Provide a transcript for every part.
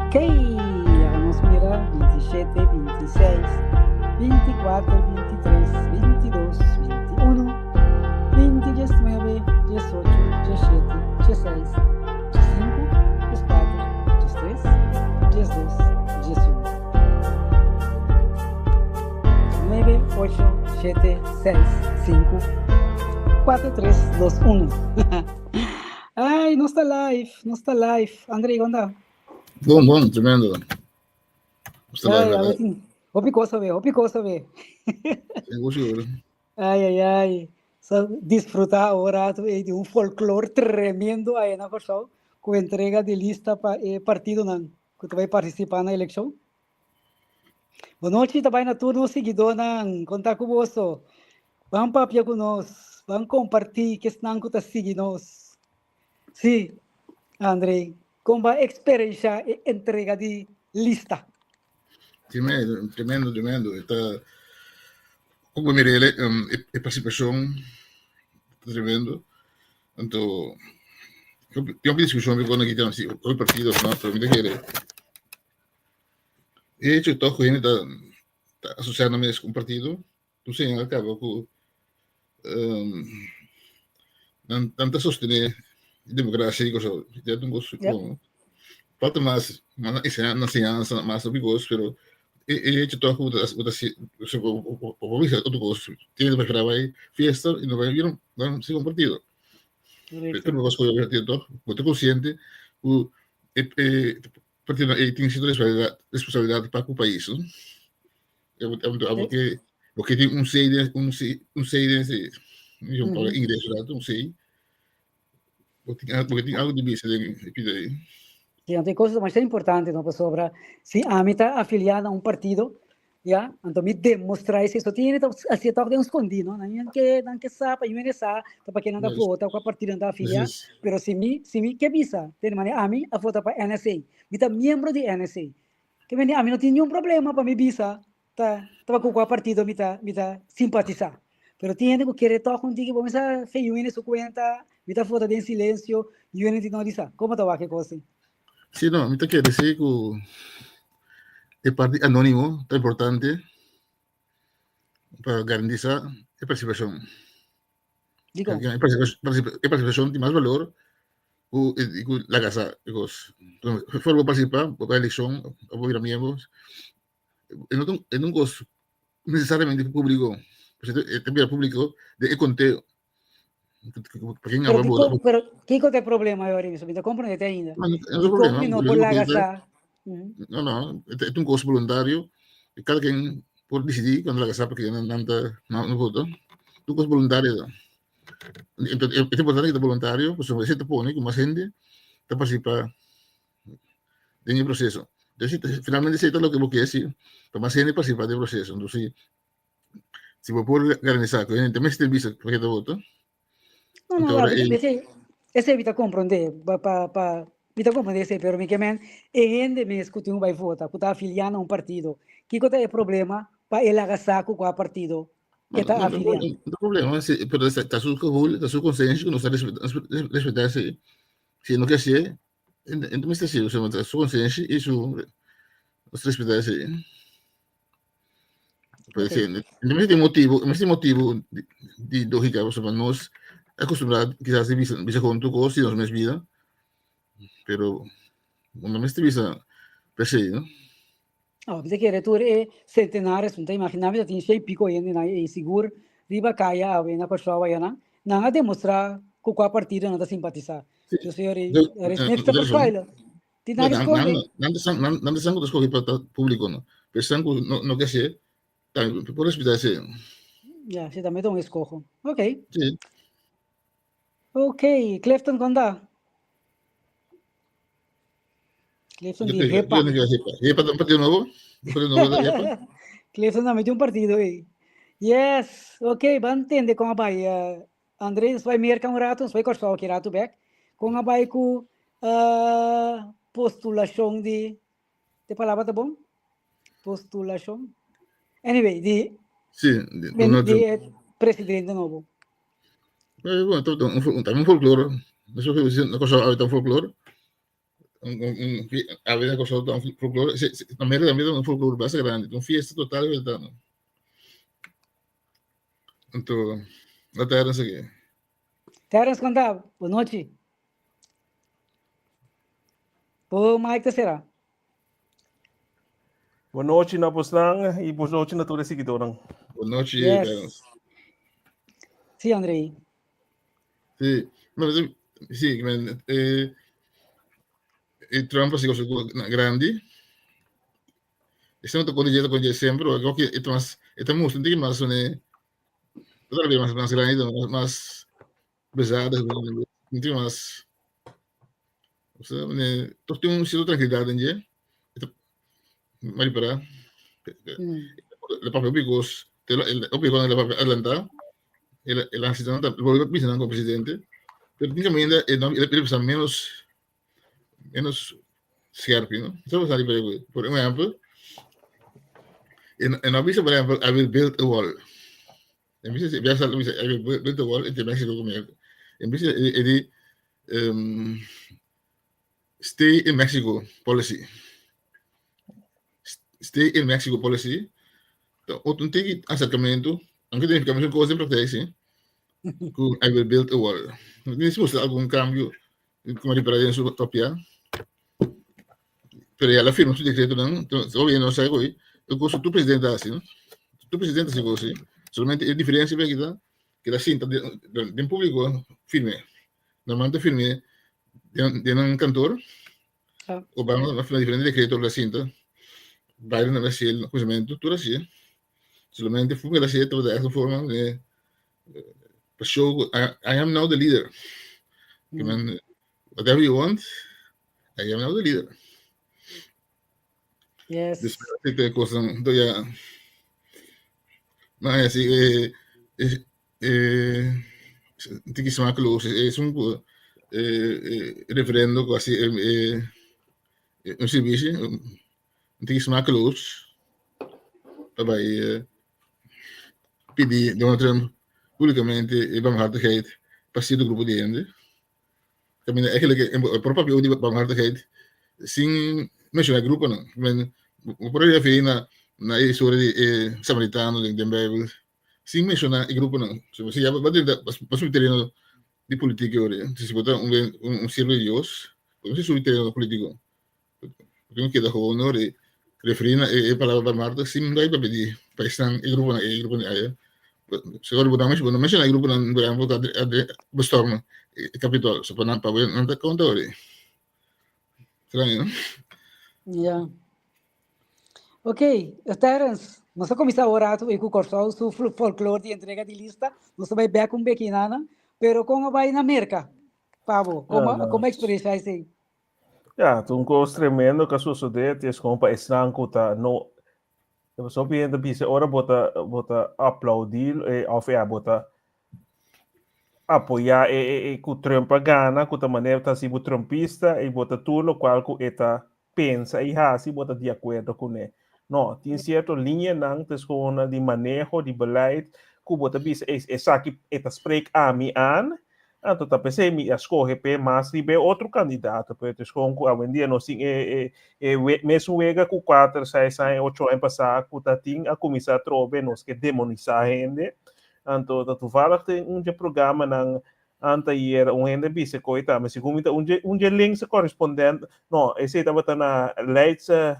Ok, laga nos mira 27, 26, 24, 23, 22, 21, 20, 19, 18, 17, 16, 15, 14, 13, 12, 11. 9, 8, 7, 6, 5, 4, 3, 2, 1. Ay, nos ta live, nos ta live. André, kon ta? Bon, bon, tremendo. Nos ta Ay, live, awe verdad? tin hopi kos a be, hopi kos a be. Seguro, seguro. Ay, ay, ay. So, disfruta un rato eh, di un folklore tremendo ahí na Kòrsou ku entrega di lista pa e partidonan ku ta bai partisipá na elekshon. Bon nochi ta bai na tur nos siguidónan. Konta ku boso. Ban papia ku nos. Ban kompartí kesnan ku ta sigui nos. Sí, André, kon bo a eksperenshá e entrega di lista? Tremendo, tremendo, tremendo. E ta, como mir'é, e partisipashon ta tremendo. Anto, tin hopi diskushon ku aki ta hopi partido, no, pero mi ta kere e hecho tòg ku hende ta ta asosiá nan mes ku un partido, tu señal kaba ku nan nan ta sostené demokrasia di Kòrsou. Ya ta un kos bon. Falta mas mas enseñansa, mas hopi kos, pero e e hecho tòg ku bo ta bo ta bo bisa otro kos, tin hende ta prefera bai fiesta i no bai nan sigui un partido. Pero bo skohe un partido tòg, bo ta konsiente ku e e partidonan ei tin cierto responsabilidad pa cu pais, no? Porque porque tin un C den un C un C den ese un palabra ingles, ¿verdad? Un C. Porque tin porque tin algo di bisa den e pida ei. Sí, anto e cosa ta masha importante, no? Pasobra si ami ta afiliá na un partido, ya, anto mi demostrá esei. So tin hende ta hasié tòg den skondí, no? Nan ke nan ke sa, pa hende sa ta pa ke nan ta vota, kua partido nan ta afiliá. Pero si mi si mi ke bisa, tende manera ami a vota pa NSA, mi ta miembro di NSA. Ke mende ami no tin niun problema pa mi bisa ta ta pa ku kua partido mi ta mi ta simpatisá. Pero tin hende ku kere tòg un tiki, bo mi sa fe yu hende su kuenta, mi ta vota den silensio, yu hende tin no di sa. Komo ta wak e kos ei? Sí, no, mi ta kere sí ku e parti anónimo ta importante pa garantisá e partisipashon. Dikon? E partisipashon tin mas balor ku ku laga sa e kos. For bo partisipá, bo bai elekshon, bo bira miembro, e no ta e no un kos nesesariamente públiko, e ta bira públiko den e konteo. Pero dikon, pero kiko ta e problema ahora mismo? Mi ta komprende te ainda. No, no Dikon problema. mi no por laga sa? No, no, e ta un kos voluntario. I kada ken por disidí kuando laga sa pakico nan nan ta nan vota. Ta un kos voluntario ta. Entonces e ta importante ku ta voluntario pasobra esei ta pone ku mas hende ta partisipá den e proseso. Entonces finalmente esei ta loke bo ke hasi pa mas hende partisipá den e proseso. Entonces Si bo por garantisa ku hende mester bisa pa ke ta vota. No, no, Anto ora ese, ei ese, ese mi ta comprende, pa, pa, pa, mi ta comprende ese, pero mi ke men e hende mes ku tin ku bai vota, ku ta afiliá na un partido, kiko ta e problema pa e laga sa ku kua partido e no, ta no, no, afiliá? no problema, si, pero ta, ta su gevoel, ta su konsensia ku nos ta respeta, respeta esei. Si e no ke hasié, e no mester hasié, pasobra ta su konsensia i su, nos respeta esei. Pues sí, no mester tin motibu, no mester tin motibu di, di lógica, pasobra nos acostumbrá quizás di bisa, bisa junto cos di nos mes vida, pero no mester bisa per se, no? Oh, mi ta kere tur e centenares, mi ta imagina mi ta tin shei pico hende nan ei sigur riba kaya awe na Kòrsou ayanan, nan a demostrá ku kua partido nan ta simpatisa. Sí, Dus señor, de, er is eh, niks te de razón. verschuilen. Tin No, nan nan, esconde. nan, nan, nan, nan ta san ku ta skohe pa ta públiko, no. Pero esnan ku no, no ke hasié, tambe por respetá esei. Ya, sí, tambe ta un eskoho. Ok. Sí. Ok, Clifton kon ta? Clifton Yo di te, yo Hepa. no quiero Hepa. Hepa ta un partido nuevo? Un partido nuevo de Hepa? Clifton tambe di un partido ei. Yes, ok, ban tende kon a bai. eh, André, nos bai Merka un rato, nos bai Kòrsou aki rato bèk. Kon a bai ku postulashon di, te palabra ta bon? Postulashon? Anyway, di, Sí, di Donald di Trump. e presidente nobo. Eh, bueno, ta un, un, también un folklore. Eso que dicen, una cosa ahorita un folklore. Un, un, un, a ver, cosa, un folclore, na América también un folclore bastante grande, un fiesta total, ¿verdad? No? Anto, la Terence aqui. Terence, conta, boa noite. Bo Mike ta será. Boa noite na bosnan e boa noite na tur e seguidornan. Boa noite, Yes. Terence. Sí, Andrei. Sí, no, sí, sí, men, e Trump así cosa grande. Ese no tocó de con siempre, pero que esto más, esto más, un más, un, todavía más, más grande, más, más pesada, un tiki mas, osea, mane, toch tin un cierto tranquilidad den dje, e ta mari para, el a papia hopi cos, hopi cos el a papia adelanta, el el a hasi nan ta bolbe bisa nan como presidente, pero tin caminda e no el a bisa menos menos scherpi, no, sa por ejemplo, por ehempel, e no a bisa por ehempel, I will build a wall. En bes di biaha bisa I will build a wall entre Mexico ku Merka. En bes e di um, stay in Mexico policy. Stay in Mexico policy. Ta otro un tiki acercamento, aunque tin cambio cosas en praktijk, sí. Ku I will build a wall. Ni si mustra algun cambio como ripará den su papia. Pero ya la firma su decretonan, todavía no sabe hoy. E cosa tu presidente hace, no? Tu presidente hace cosa, Solamente e diferencia pe kita, que la sinta den público firme. Normalmente firme den un kantoor. Obama a firma diferente decreto la sinta. Biden a haci el cuminsamentu, tur haci. Solamente forma que la haci tabata echt un forma de pa show I am now the leader. Que men, whatever you want, I am now the leader. Yes. Dus te cosas, entonces ya, maar ja, sí, tiki smakeloos, es un referendo casi un servicio, un tiki smakeloos, waarbij pidi Donald Trump públicamente e barmhartigheid pa cierto grupo di hende. Caminda eigenlijk e por papia di barmhartigheid sin menciona gruponan. Men, bo por referí na na e historia di e samaritano den den Bijbel sin menciona e gruponan. So, si ya ba ba subi tereno di politica ora. Si bo ta un un siervo di Dios, bo no mester subi tereno politico. Bo tin keda gewoon ora e referí na e palabra barmhartig sin bai papia di pa esnan e gruponan e gruponan aya. Seguro bo no menciona e gruponan por ehempel ku a bestorma e Capitol. So pa nan pa bo nan ta konta ora. Straño, no? Ja. Ok, Terence, nos a kuminsá awor rato ei ku Kòrsou su folklor di entrega di lista. Nos ta bai bèk un beki nana, pero kon a bai na Merka, pa bo? Komo komo a eksperensiá esei? Ja, ta un kos tremendo ku a sosodé, tes kon pa esnan ku ta no Pasobra hopi hende ta bisa ora bo ta bo ta aplaudí òf ya bo ta apoyá e e e ku Trump a gana ku ta manera ta hasi bo trumpista i bo ta tur lokual ku e ta pensa i hasi bo ta di akuerdo kuné. No, tin sierto liñanan ta eskona di maneho di beleid ku bo ta bisa esaki e ta spreek ami aan Anto ta p'esei mi a skohe p'e mas riba e otro kandidato, pero ta eskon ku awendia nos tin e e e mesun wega ku kuater, seis aña, ocho aña pasá ku ta tin a kuminsá atrobe nos ke demonisá hende. Anto ta toevallig den un dje programanan anteayer un hende a bisa koe tambe segun mi ta un dje un dje linkse korespondent, no esei tabata na Leidse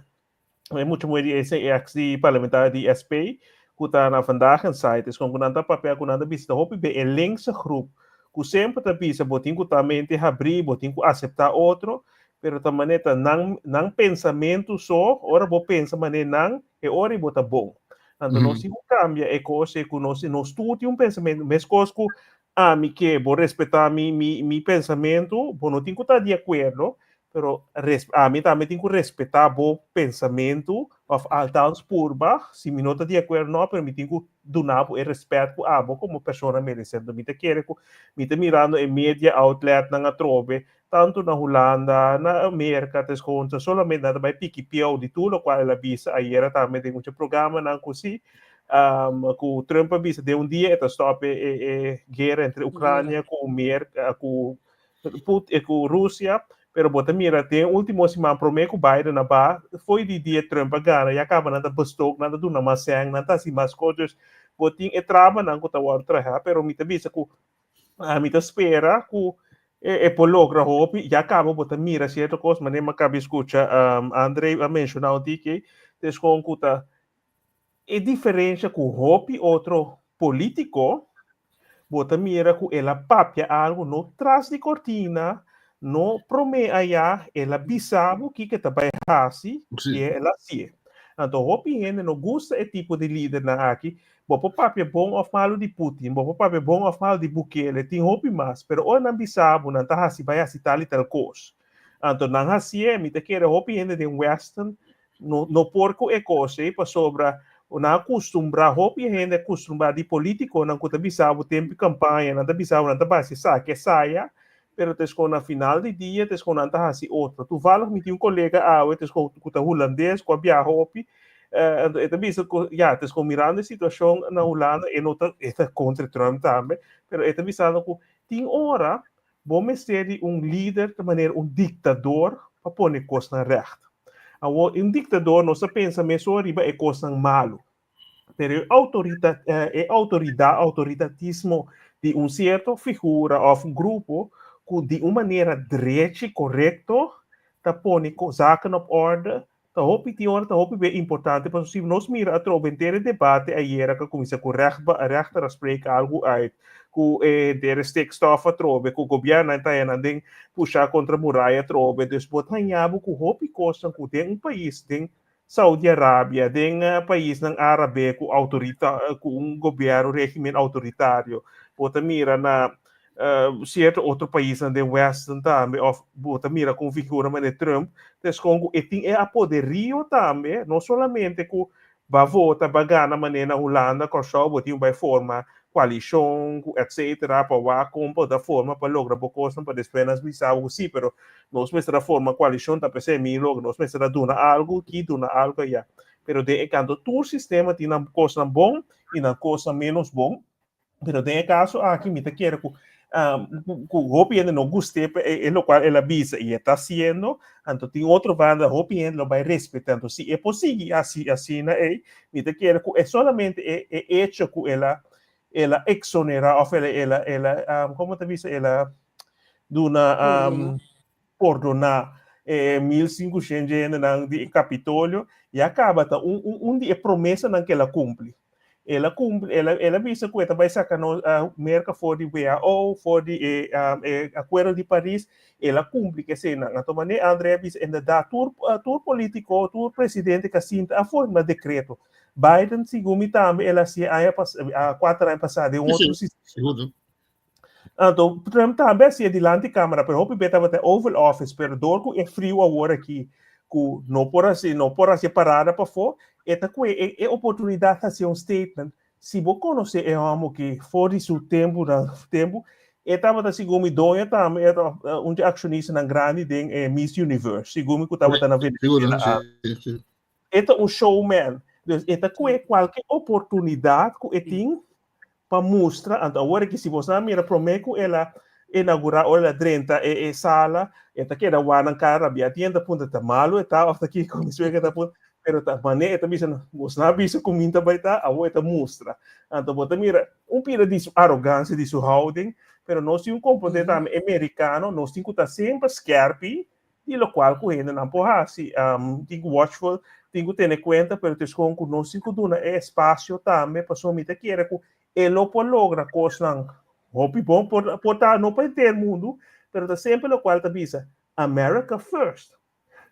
e mucha muher di ese ex di parlamentario di SP ku ta na Vandaag Inside es kon ku nan ta papia ku nan ta bisa ta hopi be e linkse groep ku semper ta bisa bo tin ku ta mente habrí bo tin ku aseptá otro pero ta manera ta nan nan pensamentu so ora bo pensa manera nan e ora i bo ta bon anto nos tin ku kambia e kos ei ku nos nos tur tin un pensamentu meskos ku ami ke bo respetá mi mi mi pensamentu bo no tin ku ta di akuerdo Pero ami tambe tin ku respetá bo pensamentu òf althans purba, si mi no ta di akuerdo no, pero mi tin ku duna bo e rèspèt ku abo komo persona meresé. Enton mi ta kere ku mi ta mirando e media outletnan atrobe, tantu na Hulanda, na Merka, ta eskontra, solamente nan ta bai piki pieu di tur lokual el a bisa ayera tambe den mucha programanan ku si ku Trump a bisa den un dia e ta stòp e e guera entre Ucrania ku Merka ku Put e ku Rusia, Pero bo ta mira den último siman promé ku Biden a ba, foi di dia Trump a gana, ya kaba nan ta bestook, nan ta duna mas sèn, nan ta hasi mas kos. Dus bo tin e trabanan ku ta wòrdu trahá, pero mi ta bisa ku ami ta spera ku e por logra hopi. Ya kaba bo ta mira sierto kos, manera mi a kaba di skucha Andre a menshoná un tiki, des kon ku ta e diferensha ku hopi otro polítiko, bo ta mira ku el a papia algu no tras di kortina, no promé ayá, el a bisa bo kiko e ta bai hasi i el a hasié. Anto hopi hende no gusta e tipo di lidernan aki. Bo por papia bon òf malu di Putin, bo por papia bon òf malu di Bukele, tin hopi mas, pero ora nan bisa bo nan ta hasi bai hasi tal i tal kos. Anto nan hasié, mi ta kere hopi hende den Western No, no por ku e kos ei, pasobra nan a kustumbrá, hopi hende a kustumbrá di polítikonan ku ta bisa bo tempu di kampaña, nan ta bisa bo nan ta basi esaki, esaya, pero ta eskon na final di dia ta eskon nan ta hasi otro. Toevallig mi tin un kolega awe ta eskon ku ta hulandes, ku a biaha hopi, anto e ta bisa ku ya, ta eskon mirando e situashon na Hulanda, e no ta, e ta kontra Trump tambe, pero e ta bisando ku tin ora Bo mester di un lider ta manera un diktador pa pone kosnan règt. Awor, un diktador nos ta pensa mesora riba e kosnan malu. Pero e outorita, e outoridat, outoritatismo di un sierto figura òf grupo ku di un manera drechi, korekto, ta pone zaken op orde, Ta hopi tin ora ta hopi be importante pasobra si nos mira atrobe henter e debate ayera ku a kuminsá ku rechtba rechter a spreek algu uit ku e henter e stikstof atrobe ku gobièrnu ta haña nan den pushá kontra muraya atrobe dus bo ta haña bo ku hopi kosnan ku den un pais den Saudi Arabia den paisnan árabe ku outorita ku un gobièrnu régimen outoritario bo ta mira na cierto otro paisnan den Westen tambe of bo ta mira con figura manera Trump, ta escon cu e tin e apoderio tambe, no solamente cu ba vota, ba gana manera na Hulanda, Kòrsou, bo tin bai forma coalicion cu etcetera pa wak con bo ta forma pa logra bo cosnan pa despues nan bisa bo cu si, pero nos mester a forma coalicion ta p'esei mi logra, nos mester a duna algo aki, duna algo aya. Pero den e canto tur sistema tin nan cosnan bon y nan cosnan menos bon. Pero den e caso aki mi ta kere cu cu hopi hende no gust'é pa e locual el a bisa y e ta haciendo, anto tin otro banda hopi hende lo bay respeta. Anto si e por sigui haci asina ey, mi ta kere cu e solamente e e hecho cu el a el a exonera of el a el a el a como ta bisa el a duna pordona e 1500 dje hendenan di e Capitolio ya caba ta un un un di e promesanan cu el a cumpli. El a cumpli, el a, el a bisa cu e ta bay saca nos Merca for di WHO, for di e e Acuerdo di Paris, el a cumpli cu eseinan. Anto mane Andre a bisa, inderdaad, tur tur politico, tur presidente cu a sinta a forma decreto. Biden, segun mi tambe, el a haci aña pas, cuater aña pasa den un otro sistema. Anto Trump tambe a hasié dilanti cámara, pero hopi be tabata Oval Office, pero door ku e friu awor aki, ku no por hasi, no por hasi e parada pafó, e ta kue e, e oportunidat hasi un statement. Si bo konosé e hòmber aki for di su tempu na tempu, e tabata segun mi doño tambe, e ta un di akshonistanan grandi den e Miss Universe, segun mi ku tabata na Venezuela. E ta un showman, dus e ta kue kualke oportunidat ku e tin pa mustra, anto awor aki si boso a mira prome ku el a inaugurá ora el a drenta e e sala, e ta keda wak nan kara rabia, tin hende ta puntra ta malu e ta òf ta kiko, mi suegra ta puntra, pero ta manera e ta bisa boso a bisa ku mi ta bai ta, awor e ta mustra. Anto bo ta mira un pida di su arogansia, di su houding, pero nos tin un komprondé tambe e merikano, nos tin ku ta semper skèrpi di lokual ku hendenan por hasi, tin ku watchful, tin ku tene kuenta, pero ta eskon ku nos tin ku duna e espasio tambe, pasobra mi ta kere ku e lo por logra kosnan hopi bon, por por ta no pa henter mundu, pero ta semper lokual ta bisa America first,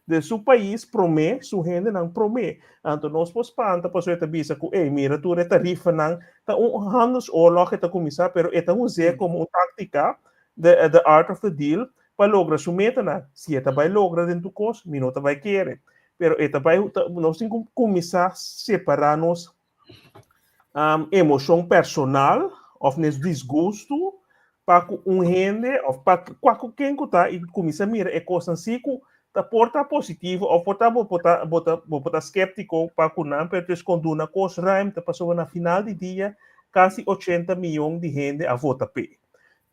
de su pais promé, su hendenan promé, anto nos por spanta pasobra e ta bisa ku ey mira tur e tarifanan, ta un handelsoorlog e ta kuminsá, pero e ta us'é komo un táktika, the the art of the deal, pa logra su metanan. Si e ta bai logra den tur kos, mi no ta bai kere. Pero e ta bai, nos tin ku kuminsá separá nos emoshon personal òf nos disgustu pa ku un hende òf pa ku ken ku ta i kuminsá mira e kosnan si ku ta por ta positivo òf por ta bo por ta bo ta bo por ta sképtiko pa ku nan, pero ta eskondú na kos ruimte pasobra na final di dia kasi 80 mion di hende a vota p'e.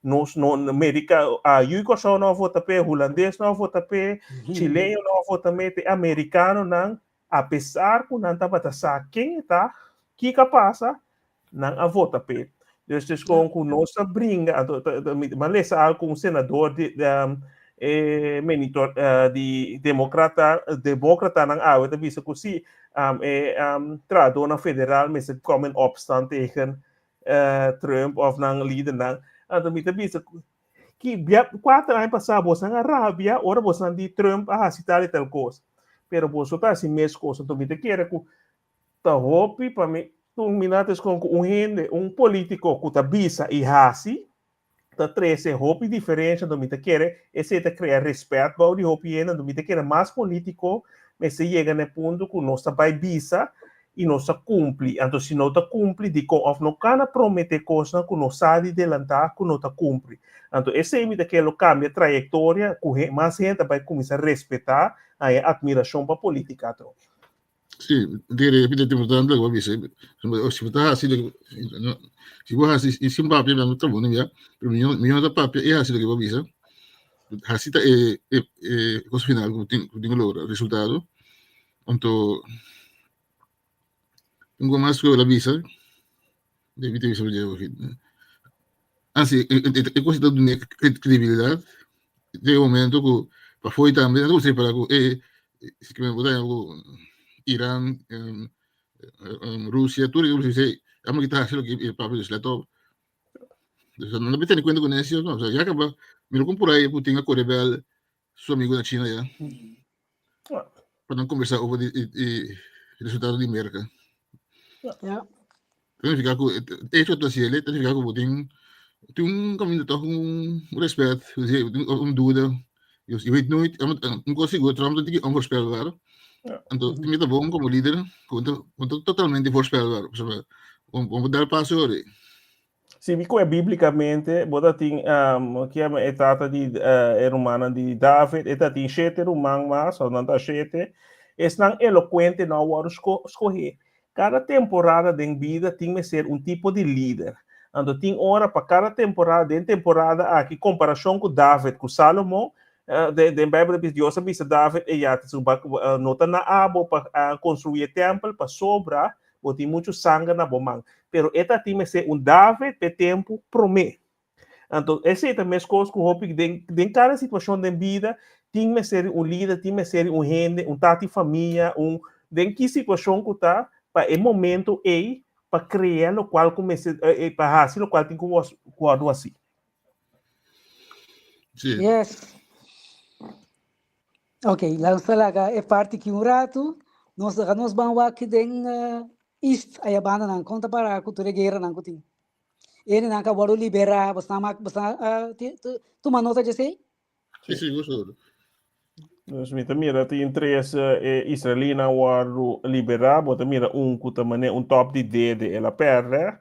Nos no Amerika a yu Kòrsou no a vota p'e, hulandes no a vota p'e, chileño no a vota p'e, te amerikanonan apesar ku nan tabata sa ken e ta, kiko a pasa, nan a vota p'e. Dus dus kon ku nos a bringa, anto mi a lesa algu ku un senador di e menitor di demokrata demokratanan awe ta bisa ku si e trahadónan federal mester kom in opstand tegen Trump of nan lidernan. Anto mi ta bisa ki bia kuater aña pasá bosan a rabia ora bosan di Trump a hasi tal i tal kos, pero boso ta hasi mes kos. Anto mi ta kere ku ta hopi pa mi un mi nota es kon ku un hende, un polítiko ku ta bisa i hasi ta trese hopi diferensha. Anto mi ta kere esei ta krea respèt bou di hopi hende. Anto mi ta kere mas polítiko mester yega na e punto ku nos ta bai bisa i nos ta kumpli. Anto si no ta kumpli, dikon òf no kana prometé kosnan ku no sa di delantá ku no ta kumpli? Anto esei mi ta kere lo kambia trayektoria ku mas hende ta bai kuminsá respetá, haña atmirashon pa polítika atrobe. Sí, dire pide te importante lo que bisa. Si bo ta hasi si bo hasi i sin papia no ta bon ya, pero mi mi no ta papia e hasi lo que bo bisa. Hasi ta e e e cosa final ku tin ku tin ku logra resultado. Anto un mas ku la bisa de mi te bisa Ah sí, e cosa ta duna credibilidad. Llega un momento ku pa foi tambe, no ta para ku e si ke bo ta ku Iran, Rusia, tur e dice, amo kita hasi loke e papia di let op. Dus no ta tene cuenta con eso, no. O sea, ya caba, mira con por ahí Putin a corre bel su amigo na China ya. Pa nan conversa over di e resultado di Merca. Ja. Significa ku hecho ta hasiel, significa ku bo tin tin un kaminda tòg un respet, un duda. Je weet nooit, un kos sigur, Trump ta tiki onvoorspelbaar. Anto, tin ta bon komo lider, ku bo ta totalmente voorspelbaar. Bo por dar paso ori. Si mi koe bíblikamente, bo ta tin um, ke e tata di uh, e rumannan di David, e ta tin shete ruman mas, of nan ta shete. Esnan elokuente no a wòrdu sko skohé. Kada temporada den bida tin mester un tipo di lider. Anto tin ora pa kada temporada, den temporada aki, komparashon ku David ku Salomon, uh, den, den Bijbel ta bisa, Dios a bisa David, e ya, no ta na abo pa uh, konstruí e tèmpel, pasobra Bo tin muchu sanger na bo man. Pero e ta tin mester un David p'e tempu promé. Anto, esei ta meskos ku hopi den, den kada situashon den bida, tin mester di un lider, tin mester di un hende, un tata di famia, un, den ki situashon ku ta, pa e momento ei, pa krea lokual ku mester, pa hasi lokual tin ku wòrdu hasí. Sí. Yes. Ok, lansa laga e parti ki un ratu, nos laga nos ban wak den East aya banda nan, kon ta para ku tur e gueranan ku tin. Hendenan ka wòrdu liberá, bosnan mak bosnan tuma nota dje esei? Sí, sí, gusto. Dus mi ta mira tin tres e israelínan wòrdu liberá, bo ta mira un ku ta manera un tòp di dede el a pèrdè.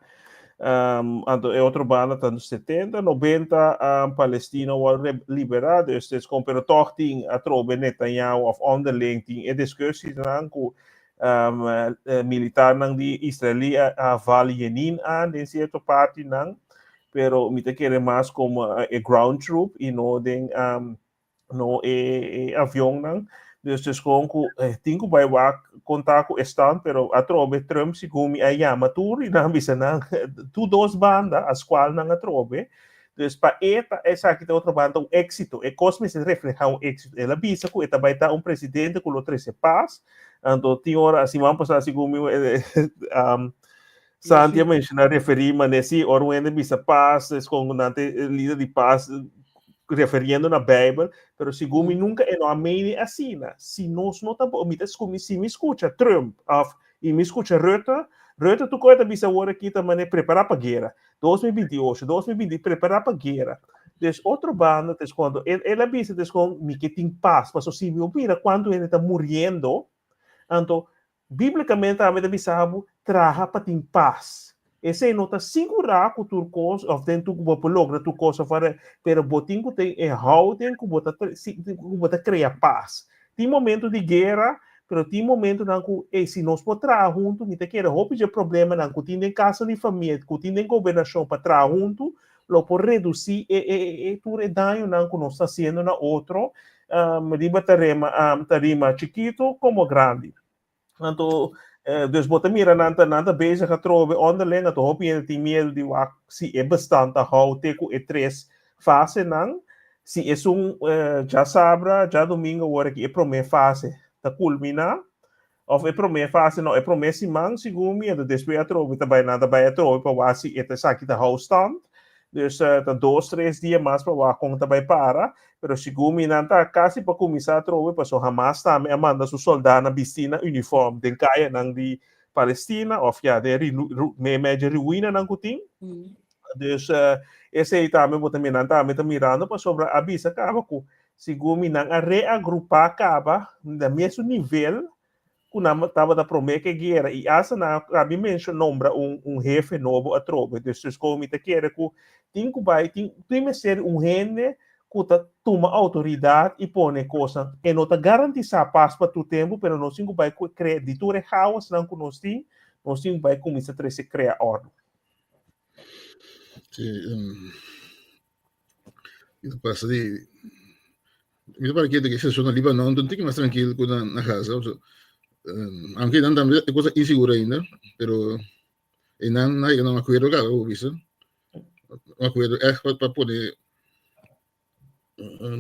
Um, anto e otro banda ta 70, 90 um, palestino wòrdu liberá, dus es kon, pero tòg tin atrobe Netanyahu of onderling tin e discussienan ku um, militarnan di israelí a, a val Jenin aan den sierto partinan, pero mi ta kere mas komo e ground troop i no den um, no e, e avionnan. Dus dus gewoon ku eh, tin ku bai wak konta ku e stand, pero atrobe Trump segun mi a yama tur i nan bisa nan tur dos banda a skwal nan atrobe. Dus pa e ta esaki ta otro banda un éxito. E kos mester refleha un éxito. El a bisa ku e ta bai ta un presidente ku lo trese pas. Anto tin ora siman pasá segun mi um, Santi a menciona referí mane si ora un hende bisa pas es con nan te lider di pas referiendo na Bijbel, pero segun mi nunca e no a meni asina. Si nos no ta mi ta mi si mi scucha Trump of y mi scucha Rutte, Rutte tu koe ta bisa awor aki ta mane prepara pa guera. 2028, 2020 prepara pa guera. Dus otro banda tes cuando el, el a bisa tes con mi ke tin pas, paso si mi mira cuanto hende ta muriendo, anto Bíblikamente tambe ta bisa bo, traha pa tin pas. Esei no ta sigurá ku tur kos òf den tur ku bo por logra tur kos òf whatever, pero bo tin ku tin e houding ku bo ta ku bo ta krea pas. Tin momento di guera, pero tin momentonan ku, ey, si nos por traha huntu, mi ta kere hopi dje problemanan ku tin den kasa di famia, ku tin den gobernashon pa traha huntu. lo por redusí e e e tur e dañonan ku nos ta hasiendo na otro riba tarema tarima chikitu komo grandi. Anto dus bo ta mira nan ta nan ta bezig atrobe onderling anto hopi hende tin miedu di wak si e bestand ta hou te ku e tres fasenan. Si esun djasabra, djadumingu awor aki e promé fase ta kulminá Of e promé fase no, e promé siman segun mi, enton despues atrobe ta bai nan ta bai atrobe pa wak si e ta esaki ta hou stand. Dus ta dos tres dia mas pa wak kon ta bai para, pero segun mi nan ta kasi pa kuminsá atrobe paso Hamas tambe a manda su soldánan bistí na uniform den kayanan di Palestina of ya den meimei dje ruinanan ku tin. Dus esei tambe bo ta mira nan tambe ta mirando pasobra a bisa kaba ku Segun mi nan a reagrupá kaba na mesun nivel ku nan tabata promé ku e guera i asta nan a mi mensho nombra un un hefe nobo atrobe. Dus dus komo mi ta kere ku tin ku bai tin tin mester un hende ku ta tuma outoridat i pone kosnan. E no ta garantisá pas pa tur tempu pero nos tin ku bai ku krea di tur e chaosnan ku nos tin nos tin ku bai kuminsá trese krea òrdu. Sí, Ito pasa di mi ta para kete que situacion na Libanon ta un tiki mas trankil ku na na Gaza. So, aunke nan tambe e cosa inseguro ainda, pero e nan na yega na un akuerdo kaba bo bisa. Un akuerdo echt pa pa pone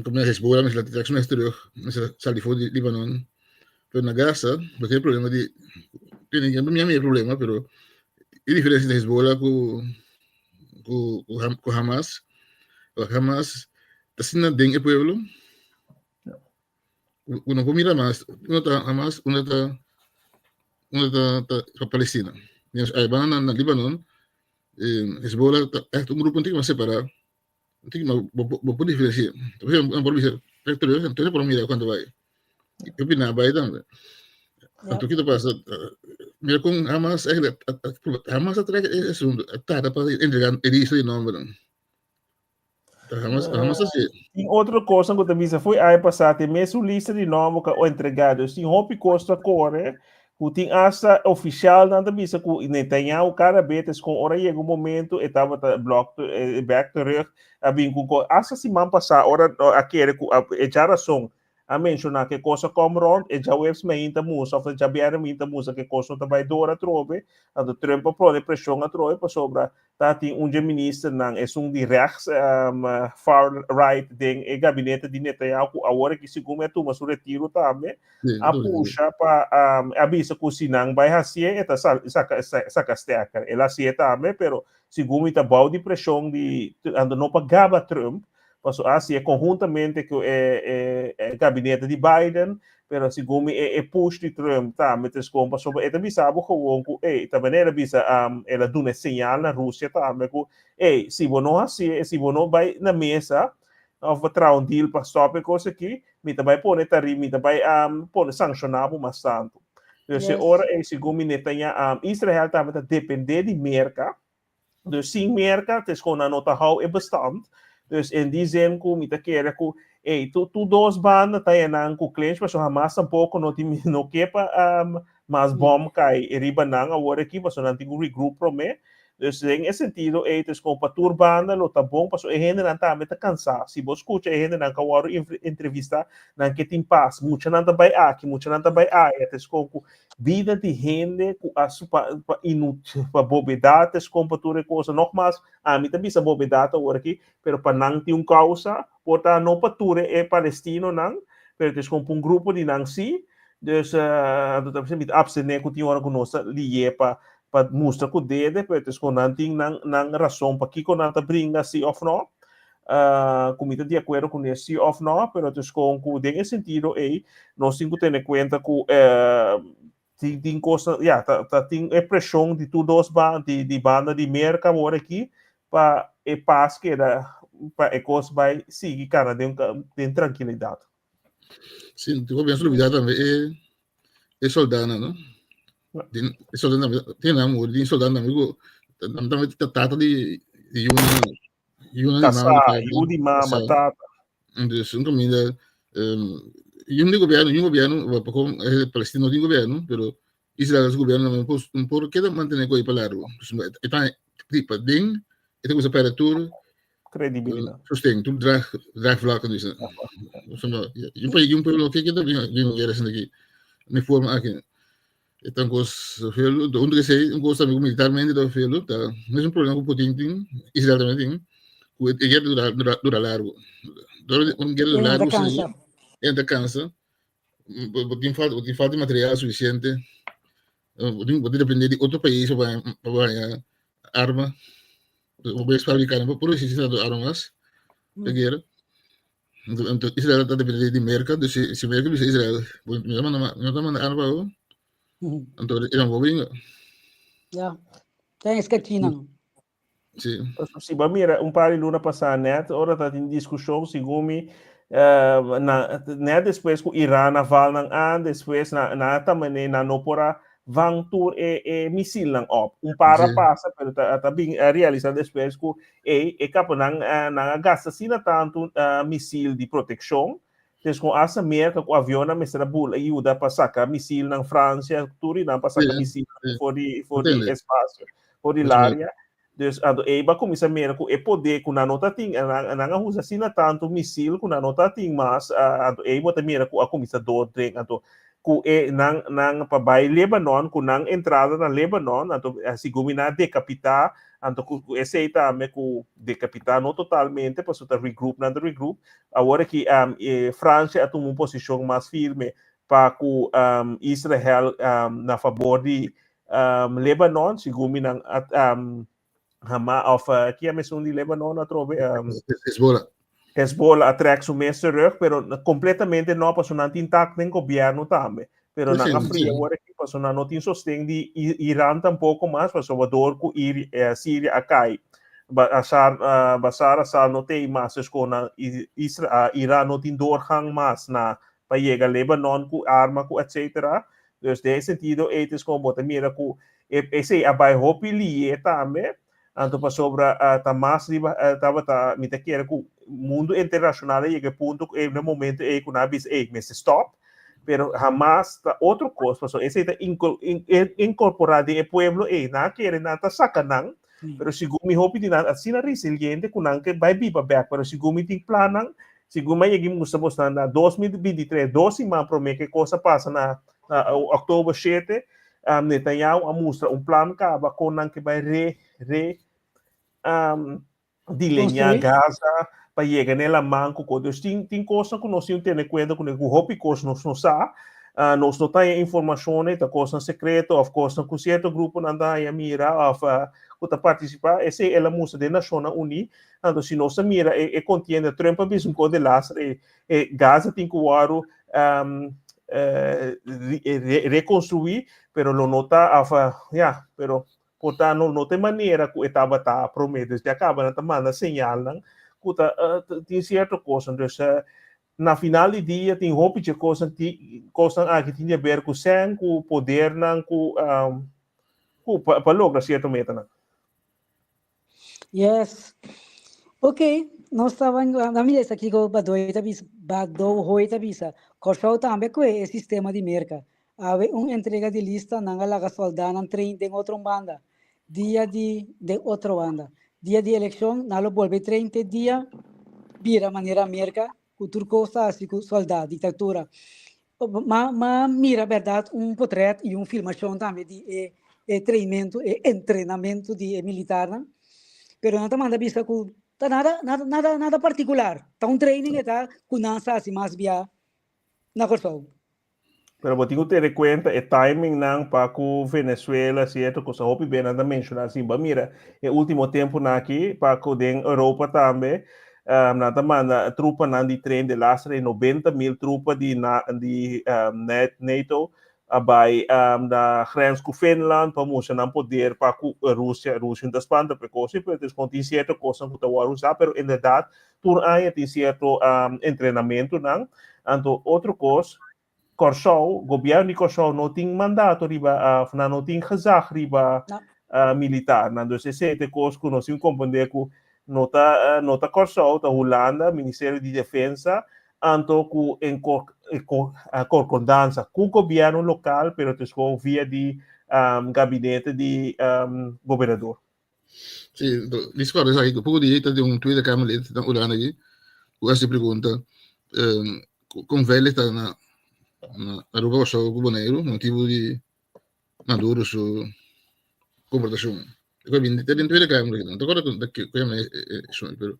como Hezbollah mester trek su mes terug, mester sali for di Libanon. Pero na Gaza bo tin e problema di tiene mi a mira e problema pero e diferencia entre Hezbollah ku ku, ku, ku Hamas. Hamas ta asina den e pueblo. Uno por mira mas, uno ta Hamas, uno ta uno ta, ta, ta Palestina. Digamos, ahí van na, na Libanon, eh, Hezbollah ta echt un grupo un tiki mas separado. Un tiki mas, bo, bo, bo por diferenciar. Entonces, bo por bisa, entonces por mira cuánto vai. Yo opina bai tambe. Anto kiko ta pasa? Mira kon Hamas eigenlijk Hamas a trek e asunto, a tarda pa entrega e lista di nombernan. Hamas, Hamas a hasi. Tin otro kosnan ku ta bisa foi aña pasá te mesun lista di nomber ku a entregá. Dus tin hopi kos ta kore ku tin asta ofisialnan ta bisa ku Netanyahu kada bes ta skon ora yega un momento e tabata blok bek terug a bin ku asta siman pasá ora a kere ku e djarason a menshoná ku e kos a kom rònt, e djaweps mainta musa òf e djabièrnè mainta musa ku e kos no ta bai dor atrobe, anto Trump a pone preshon atrobe pasobra ta tin un dje ministernan, esun di rechts, far right den e gabinete di Netanyahu ku awor aki segun mi a tuma su retiro tambe, a pusha pa a bisa ku si nan bai hasié e ta saka saka stekker. El a hasié tambe, pero segun mi ta bou di preshon di anto no pa gaba Trump, Paso a hasié konhuntamente ku e e gabinete di Biden, pero segun mi e e push di Trump tambe ta eskon pasobra e ta bisa bo gewoon ku ey, ta manera el a bisa el a duna e señal na Rusia tambe ku ey, si bo no hasié, si bo no bai na mesa òf bo traha un deal pa stòp e kos aki, mi ta bai pone tari, mi ta bai pone sanshoná bo mas tantu. Dus e ora ey segun mi Netanyahu, Israel tambe ta dependé di Merka. Dus sin Merka, het is gewoon nan no ta hou e bestand. Dus in die zin ku mi ta kere ku ey, tu, tu dos banda ta nan ku clinch, paso Hamas tampoco no tin no ke pa um, mas bom kai riba nan awor aki, paso nan tin ku regroup prome. Dus den e sentido ey, het is gewoon pa tur banda lo ta bon, paso e hendenan tambe ta kansa. Si bo skucha e hendenan ka wòrdu entrevista, nan ke tin pas. Muchanan ta bai aki, muchanan ta bai aya. Het is gewoon ku Bida di hende ku a pa pa inut pa bobedat es kon pa tur e kosa. Nogmaals, ami ta bisa bobedat awor aki, pero pa nan tin un kousa, por ta no pa tur e palestinonan, pero es kon pa un grupo di nan si. Dus anto ta bisa mi ta abstené ku tin ora ku nos ta lié pa pa mustra ku dede, pero es kon nan tin nan nan rason pakiko nan ta bringa si òf no. Ku mi ta di akuerdo kuné si òf nò, pero ta skon ku den e sentido ei nos tin ku tene kuenta ku tin tin kosnan, ya, ta ta tin e preshon di tur dos ba di di banda di Merka awor aki pa e pas keda pa e kos bai sigui kana den den trankilidat. Sí, tu comienza a olvidar también e, e soldanan, no? Den, e soldanan, tin nan muri, tin soldanan también, también tata di, di yuna, Yu di mama, Kasá, yu di mama, tata. Dus un kaminda, um, yu di gobierno, yu gobierno, pa eh, Palestina no tin gobierno, pero Israel su gobierno no por, no por keda mantener ko pa largo. Dus e ta, pa den, e ta kusa perde tur. Credibilidad. Sosten, tur draag, draagvlak dus. Un país, un pueblo que que bin bin guerra sin aquí. Mi forma aquí. Então, cos felo, onde que sei, um cos também militarmente do felo, tá. Mesmo problema com Putin tem, Israel também tem. Ku e guerra dura dura dura largo. Dura un guerra dura largo, cansa. Entra cansa. Bo tin falta, bo tin falta de material suficiente. Bo tin, bo tin depende di otro país pa pa arma. Bo bai fabricar, bo por resistir tanto armas de guerra. Anto, Israel ta depende di Merca, dus si, si Merca bisa Israel, bo no ta manda, no ta manda arma pa bo, anto Iran bo bringa. Ja. Ten es que China no. Sí. Si ba mira un par di luna pasá net, ora ta tin diskushon, segun mi, uh, na, net despues ku Iran a val nan aan, despues na, na ta mane, na no por a van tur e, e misilnan op. Un par a pasa, pero ta, ta bin a realisa despues ku e, e kaponan uh, nan a gasta asina tantu uh, misil di protekshon, dus ku hasta Merka ku avionnan mester a bula yuda pa saka misilnan, Fransia, tur i nan pa saka misilnan for di, for di espasio, for di laria. Dus anto ei ba kuminsá mira ku e poder ku nan no ta tin, nan, nan a usa asina tantu misil ku nan no ta tin mas, anto ei bo ta mira ku a kuminsá doordring, anto ku e nan nan pa bai Lebanon, ku nan entrada na Lebanon, anto segun mi nan a dekapitá, anto ku ku esei tambe ku dekapitá no totalmente, pasobra ta regroup nan ta regroup, awor aki e Francia a tuma un posishon mas firme pa ku Israel na fabor di Lebanon, segun mi nan a Hama of uh, ki a mesun di Lebanon atrobe? Hezbollah. Hezbollah a trek su mes terug, pero completamente no, paso nan tin tak den gobierno tambe. Pero nan a fria ora ki, paso nan no tin sosten di Iran tampoco mas, paso door ku Ir, eh, Syria a kai. Ba, Assad, uh, Bashar Assad no tei mas, dus kon nan Isra, uh, Iran no tin doorgang mas na pa yega Lebanon ku arma ku etcetera. Dus den e sentido ei ta es bo ta mira ku e esei a bai hopi lié tambe, anto pasobra ta mas riba tabata mi ta kere ku mundu internashonal a yega e punto ku e na momento ei ku nan a bisa ei mester stòp, pero hamas ta otro kos pasobra esei ta inkorporá den e pueblo ei, nan a kere nan ta saka nan, pero segun mi hopi di nan asina resiliente ku nan ke bai biba bèk, pero segun mi tin plannan Segun mi a yega i mustra bosnan na 2023, dos siman promé ku e kos a pasa na òktober shete, Netanyahu a mustra un plan kaba kon nan ke bai re re dileñá Gaza pa yega na e laman ku kos. Dus tin tin kosnan ku nos tin ku tene kuenta kuné ku hopi kos nos no sa, nos no ta haña informashonnan, ta kosnan sekreto òf kosnan ku sierto gruponan ta haña mira òf ku ta partisipá. Esei el a mustra den Nashonnan Uní. Anto si nos ta mira e, e contienda, Trump a bisa un ko de laatste, e, e Gaza tin ku wòrdu um, eh, re, reconstruí, pero lo no ta, of, ja, pero por ta no, no ta e manera ku e tabata promé. Dus ya kaba nan ta manda señalnan ku ta uh, tin sierto kosnan. Dus uh, na final di dia tin hopi dje kosnan ti kosnan aki tin di haber ku sèn, ku podernan, ku um, ku pa, pa logra sierto metanan. Yes. Ok, nos taba na mira esaki ko Badoy ta bisa, Badohoy ta bisa. Kòrsou tambe kue e sistema di Merka. Awe un entrega di lista nan a laga sòldánan train den otro un banda. Dia di den otro banda. Dia di elekshon nan lo bolbe train te dia bira manera Merka ku tur kos ta hasi ku sòldá, diktatura. Ma ma mira bèrdat un potrèt i un filmashon tambe di e e trainmentu, e entrenamentu di e militarnan, pero nan ta manda bisa ku ta nada nada nada nada partikular, ta un training e ta ku nan sa hasi mas bia na Kòrsou. Pero bo tin ku tene kuenta e timingnan pa ku Venezuela sierto kosa hopi be nan ta menshoná asin. Bo a mira e último tempunan aki pa ku den Europa tambe Nan ta manda trupanan di tren de lastre 90.000 trupa di, na, di um, NATO a bai um, na grens ku Finland pa mustra nan poder pa ku Rusia. Rusia no ta spanta pa e kos, pero es kon tin sierto kosnan ku ta wòrdu usá, pero inderdaad tur aña tin sierto um, entrenamentunan. Anto otro kos, Kòrsou, gobièrnu di Kòrsou no tin mandato riba, of nan no tin gezag riba no. militarnan. Dus esei ta e kos ku nos tin komprendé ku no ta no ta Kòrsou, ta Hulanda, Ministerio di Defensa, anto ku en korkondansa ku gobièrnu lokal, pero ta sko via di gabinete di gobernador. Sí, Discord esaki, poko dia ta den un Tweede Kamerlid na Hulanda aki, ku hasi pregunta kon veilig ta na Aruba, Kòrsou ku Boneiru motibu di Maduro su komportashon. E ku a bini ta den Tweede Kamer aki, no ta kòrda ku yama e esun, pero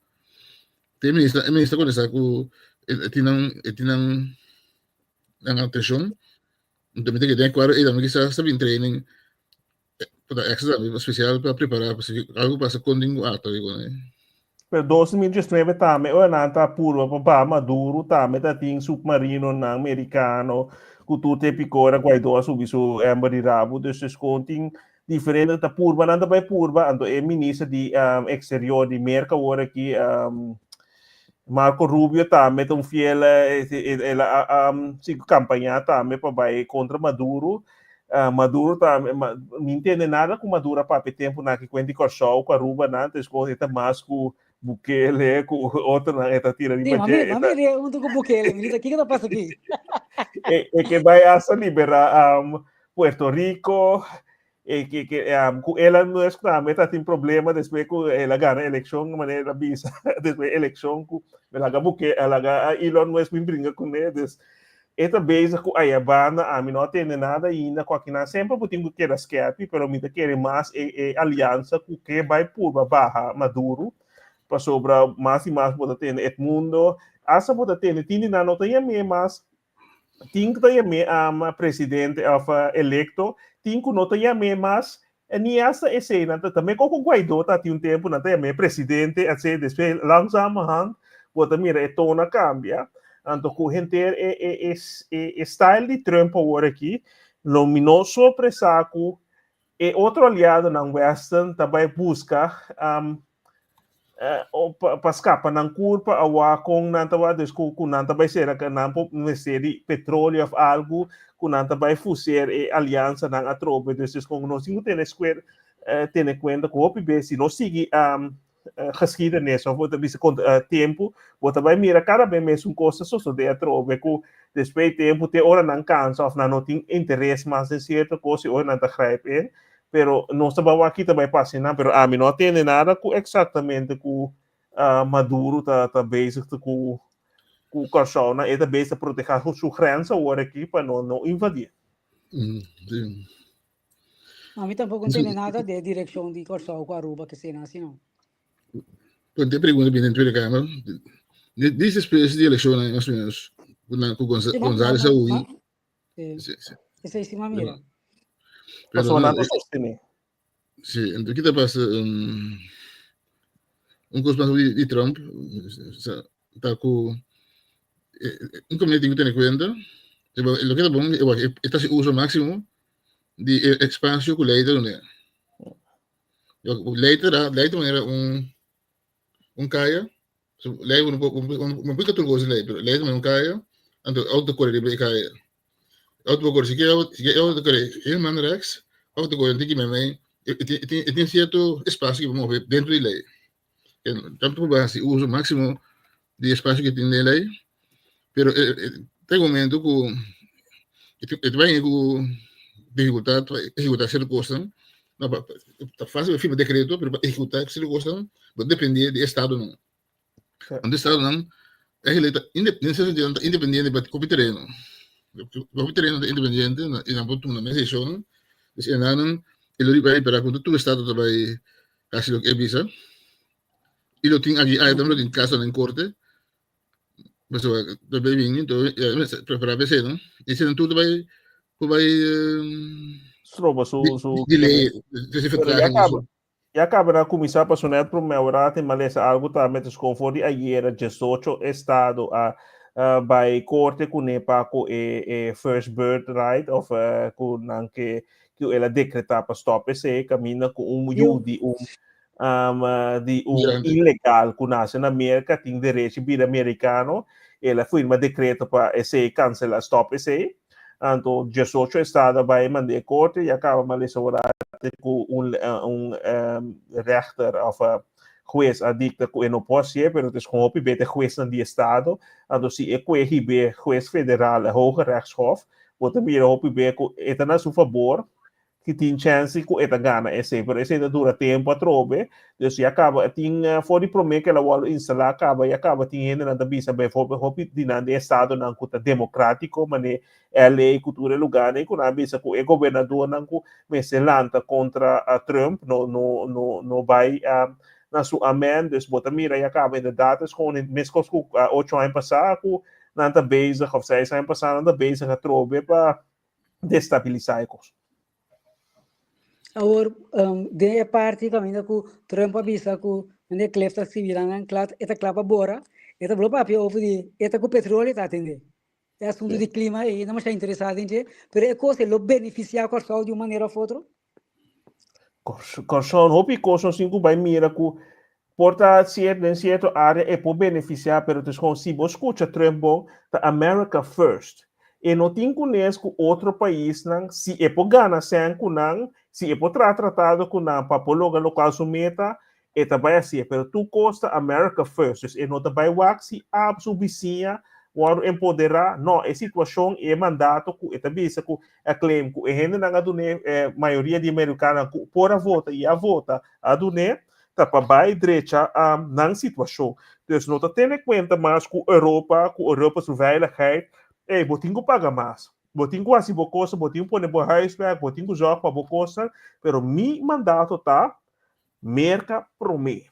e minister e minister kontestá ku e tin nan e tin nan nan atenshon, mi ta kere den akuerdo ei tambe kisas ta bin training Pa ta extra tambe especial pa prepara pa si algo pasa con tin cu actua riba ne. Pero 2019 tambe ora nan ta purba pa baha Maduro tambe ta tin submarinonan mericano cu tur te picora Guaidó a subi su ember di rabo dus dus con tin diferente ta purba nan ta bay purba anto e minister di um, exterior di Merca awor aki um, Marco Rubio tambe ta un fiel el a um, sigui campaña tambe pa bay contra Maduro Maduro ta mi ntende nada ku Maduro a papia tempu nan ki kuenti Kòrsou ku Aruba nan ta eskos e ta mas ku Bukele ku otronan e ta tira riba dje. Sí, mami rie huntu ku Bukele, mi ta kiko ta pasa aki? E ke bai hasta libera Puerto Rico, e ke ke ku Elon Musk tambe ta tin problema despues ku el a gana elekshon manera el a bisa despues elekshon ku el a laga Bukele a laga Elon Musk bin bringa kuné dus E ta bezig ku aya banda, ami no a tende nada ainda ku akinan. Semper bo tin ku keda skerpi, pero mi ta kere mas e e aliansa ku ke bai purba baha Maduro, pasobra mas i mas bo ta tende Edmundo, asta bo ta tende tin di nan no ta yam'é mas, tin ku ta yam'é presidente òf elekto, tin ku no ta yam'é mas, ni asta esei nan ta, tambe kon ku Guaidó ta tin un tempu nan ta yam'é presidente, así despues langzamerhand bo ta mira e tono a kambia. Anto ku henter e e e e e style di Trump awor aki, lo mi no sorpresá ku e otro aliadonan Western ta bai buska um, pa, pa skapa nan kurpa awa kon nan ta dus ku, ku nan ta bai sera ku nan por mester di petróleo of algu ku nan ta bai fuseer e aliansanan atrobe. Dus dus kon nos tin ku tene square tene kuenta ku hopi bes si nos sigui um, geschiedenis of bo ta bisa kon tempu, bo ta bai mira kada be mesun kos ta sosodé atrobe ku despues di tempu te ora nan kansa of nan no tin interes mas den sierto kos i ora nan ta grijp in. Pero nos ta bai wak ki ta bai pasa einan, pero ami no a tende nada ku eksaktamente ku Maduro ta ta bezig ta ku ku Kòrsou nan e ta bezig ta protehá su grens awor aki pa no no invadié. Sí. Ami tampoco no tende nada de direccion di Kòrsou ku Aruba ke sena asi no. Pues te pregunta binnen in Tweede Kamer. Dies despues di eleccionnan mas o menos ku nan ku Sí, ma, ma, Gonzales a ma, hui. ma, sí. Sí, sí. Esei sí m'a mira. Pero Pasobra no, nan ta sostené. Sí, entonces kita pasa un kos mas di, di Trump, sa, ta ku un comité tin ku tene kuenta, loke ta bon, e ta hasi uso máximo di e espacio ku lei ta dun'é. Lei ta da, lei ta manera un un kaya, so lei no por no por tur kos di lei, pero lei ta manera un kaya, anto auto ta kore riba e kaya. Auto por kore, si ke si ke auto ta kore helemaal rechts, auto ta kore un tiki meimei, e tin sierto espacio ku por move dentro di lei. Tanto por hasi uso máximo di espacio que tin den lei, pero tem momento ku e ta bai ku dificultad pa ehecutar cierto cosnan, no pa ta fácil pa firma decreto, pero pa ehecutar cierto cosnan bo depende di estadonan. Anto estadonan eigenlijk ta den cierto sentido nan ta independiente pa hopi tereno. Hopi tereno ta independiente y nan por tuma nan mes decisionnan, dus e nan e lo riba ripara ku tur estado ta bai Hasi loke e bisa. I lo tin aki aya tambe lo tin kasonan den korte. Pasobra ta bai bini, enton ya mester prepará pa esei no. I eseinan tur ta bai por bai Stroba su su delay, trese Pero ya vertraging kaba ya kaba na kuminsá pasobra net promé ora tin malesa algu tambe ta skon for di ayera diesocho estado a bai korte kuné pa ku e e first birth right of ku nan ke ku el a dekretá pa stòp esei kaminda ku un yu di un um, di un Migrante. ilegal ku nase na Merka tin derecho bira merikano. El a firma dekreto pa esei kanselá, stòp esei. Anto 18 estado a bai mand'é korte i a kaba malesa ora ku un un um, rechter òf hues a dikta ku e no por hasié, pero ta eskonhó hopi bete huesnan di estado. Anto si e kue hib'é hues federal, e Hoge Rechtshof, Bo ta mira hopi be ku e ta na su fabor. ki tin chance ku e ta gana esei, pero esei ta dura tempu atrobe, dus ya kaba tin for di promé ku el a wòrdu instalá kaba ya kaba tin hendenan ta bisa bijvoorbeeld hopi di nan den estadonan ku ta demokrátiko manera LA ku tur e lugánan ku nan a bisa ku e gobernadornan ku mester lanta kontra Trump no no no no bai na su amèn, dus bo ta mira ya kaba inderdat es kon meskos ku ocho aña pasá ku nan ta bezig òf seis aña pasá nan ta bezig atrobe pa destabilisá e kos. Awor, den e parti kaminda ku Trump a bisa ku meneer Cliff ta sibi nan kla, e ta kla pa bora, e ta blo papia over di e ta ku petroleo ta atendé. E asuntu di klima ei no masha interesá den dje, pero e kos ei lo benefisiá Kòrsou di un manera òf otro? Kòrsou hopi kos nos tin ku bai mira ku por ta sierto den sierto área e por benefisiá, pero ta eskom si bo skucha Trump bon ta America first. E no tin kunes ku otro paisnan si e por gana sèn ku nan, si e por traha tratado ku nan pa por logra lokual su meta, E ta bai hacié, pero tur cos ta America first, dus e no ta bai wak si ab su bisiña wòrdu empoderá, no, e situacion y e mandato cu e ta bisa cu a claim cu e hendenan a dun'é, e mayoria di americanonan cu por a vota y a vota a dun'é, ta pa bai drecha nan situacion. Dus no ta tene cuenta mas cu Europa, cu Europa su veiligheid, ey, bo tin cu paga mas, bo tin cu haci bo cosa, bo tin cu pone bo huiswerk, bo tin cu zorg pa bo cosnan, pero mi mandato ta Merka promé.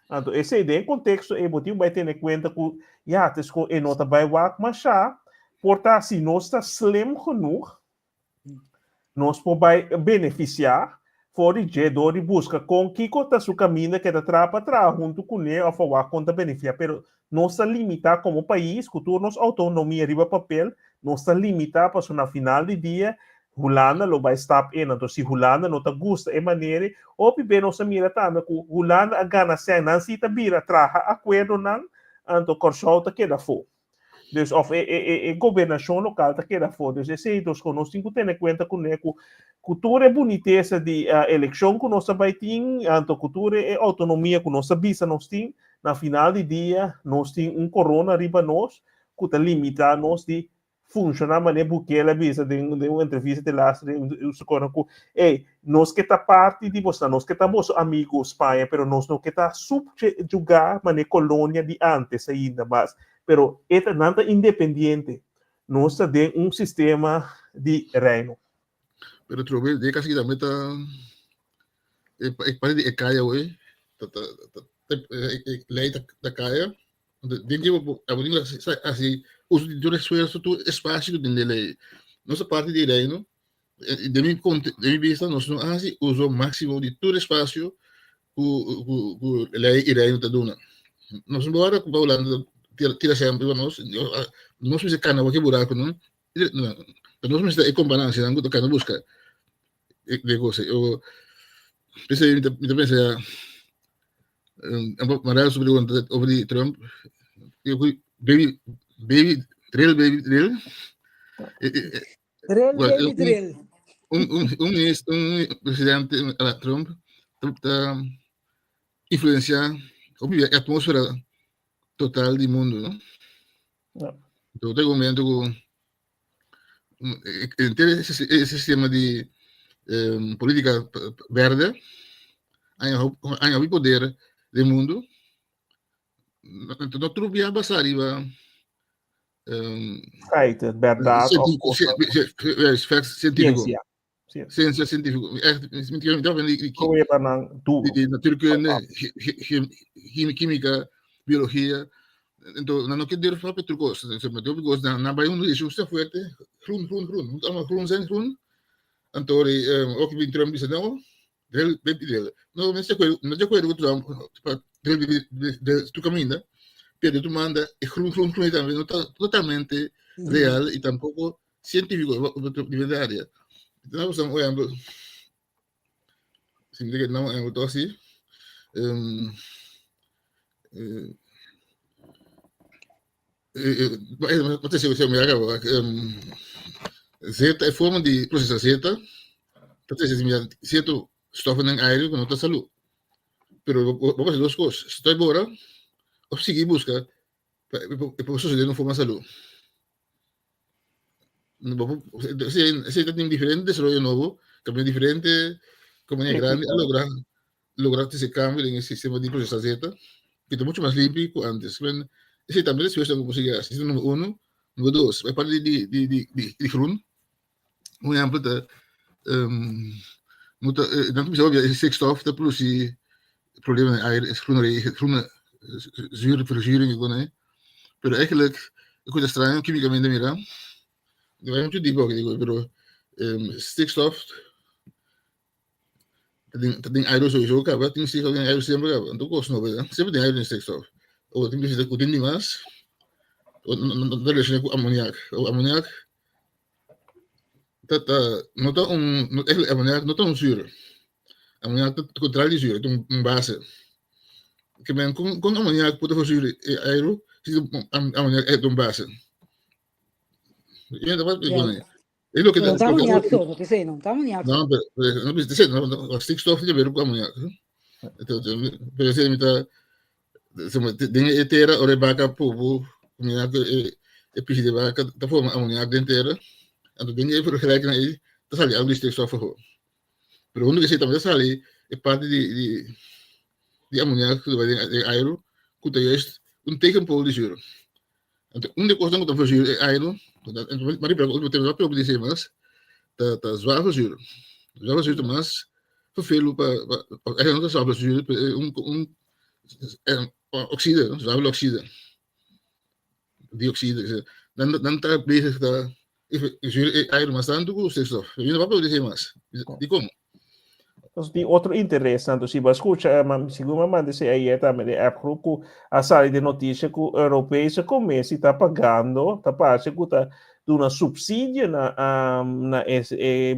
Anto esei den e konteksto ei bo tin bai tene kuenta ku ya ta eskon e no ta bai wak mashá, por ta si nos ta slim genoeg nos por bai benefisiá for di dje dor di buska kon kiko ta su kaminda ke ta traha pa traha huntu kuné òf pa wak kon ta benefisiá pero nos ta limitá komo pais ku tur nos outonomia riba papel nos ta limitá pasobra na final di dia Hulanda lo bai stap in. Anto si Hulanda no ta gusta e manera ei, hopi be nos a mira tambe ku Hulanda a gana sèn, nan si ta bira traha akuerdonan, anto Kòrsou ta keda afó. Dus òf e e e gobernashon lokal ta keda afó. Dus esei dos ku nos tin ku tene kuenta kuné ku ku tur e bunitesa di elekshon ku nos ta bai tin, anto ku tur e outonomia ku nos ta bisa nos tin, na final di dia nos tin un korona riba nos ku ta limitá nos di funciona manera Bukele a bisa den den un entrevista te laatste den su kona ku ey nos ke ta parti di bosnan nos ke ta boso amigo Spaña pero nos no ke ta subjuga manera colonia di antes ainda mas pero e ta nan ta independiente nos ta den un sistema di reino. Pero trobe de casi tambe ta e parti di e kaya hoy ta ta ta e ley ta ta kaya Den ke bo abo tin hasi uso di tur esfuerso, tur espacio ku tin den lei. Nos ta parti di reino, den mi den mi bista nos no hasi uso máximo di tur espacio ku ku ku lei i reino ta duna. Nos no wòrdu ku pa Hulanda tira tira semper riba nos, nos mester kana wak e burakunan, nos mester e komparanshanan ku ta kana buska de kos ei. P'esei mi ta pensa ya Manuel su pregunta over di Trump. Baby, baby, drill, baby, drill. Drill, baby, drill. Un, un, un, un presidente, Trump, ta influencia e atmósfera total di mundo, no? Ja. Entonces, tem momento ku e sistema di política verde aña hopi poder den mundo. No tur bia basá riba Feiten, berdad of facts científico. Ciencia científico. Echt, Pruebanan duro. Di natuurkunde, química, biologia. Entonces, nan no ke durf papia tur kos. Se mete hopi kos, nan bai hundu i sta fuerte, groen, groen, groen. Moet allemaal groen zijn, groen. Anto, ook bin Trump bisa, no, drill, baby drill. No, no de acuerdo ku Trump, pa drill, baby drill, tu caminda, pero tu manda, e groen, groen, groen, tambe no ta totalmente real y tampoco científico, diferente área. Entonces, por ejemplo, si me no, ejemplo, así, um, eh, eh, zeta, e forma di procesa zeta, ta trece cierto stoffen den aire ku no ta salú. Pero bo por haci dos cos, stop bora of sigui busca pa e por sucede den un forma salú. Esei ta tin diferente desaroyo nobo. Kaminda diferente kompania grandi a logra logra trese kambio den e sistema di prosesá zeta ku ta muchu mas limpi ku antes. Men esei tambe ta esfuerso ku bo sigui hasi. Esei ta number uno. Number dos, e parti di di di di di groen. Un ehèmpel ta no ta nan ta bisa hopi e stikstof ta produsí problema den aire, groene regen, groene zuur, verzuring e kos ei. Pero eigenlijk e kos ta straño kimikamente mira. No bai muchu diep aki pero stikstof ta den ta den aire sowieso kaba, tin stikstof den aire semper kaba, anto kos no semper tin aire den stikstof. Ora tin bisti ku tin dimas no ta relashoná ku amoniak, amoniak ta ta no ta un eigenlijk amoniak no ta un zuur, amoniak ta kontrario di zuur, ta un base. Ke men kon kon amoniak por ta verzuur e aire si amoniak ta un base? E lo que no ta ammoniak so, no te sei, no ta ammoniak. No, pero no te sei, no, no, stikstof tiene ver con ammoniak. Pero se mi ta den e tera ora e baka pupu, ammoniak e e pisi de baka ta forma ammoniak den tera. Anto den e vergelijking ei ta sali algo di stikstof afó. Pero hunto ku esei tambe ta sali e parti di di di ammoniak ku ta bai den aire ku ta juist un tegenpool di zuur. Anto un di kosnan ku ta verzuur e airu, ma riba último tempu ta papia di esei mas, ta ta zwavelzuur. Zwavelzuur ta mas vervelu pa pa eigenlijk no ta zwavelzuur pero e un un oxide, zwaveloxide, dioxide, nan nan ta bezig ta zuur e airu mas tantu ku stikstof. Mi no papia di esei mas. Dikon? Entonces tin otro interes tanto si bo a scucha ma sigur mi a manda esei ayer tambe den app groep cu a sali den noticia cu Europese Commissie ta pagando ta parce cu ta duna subsidio na na e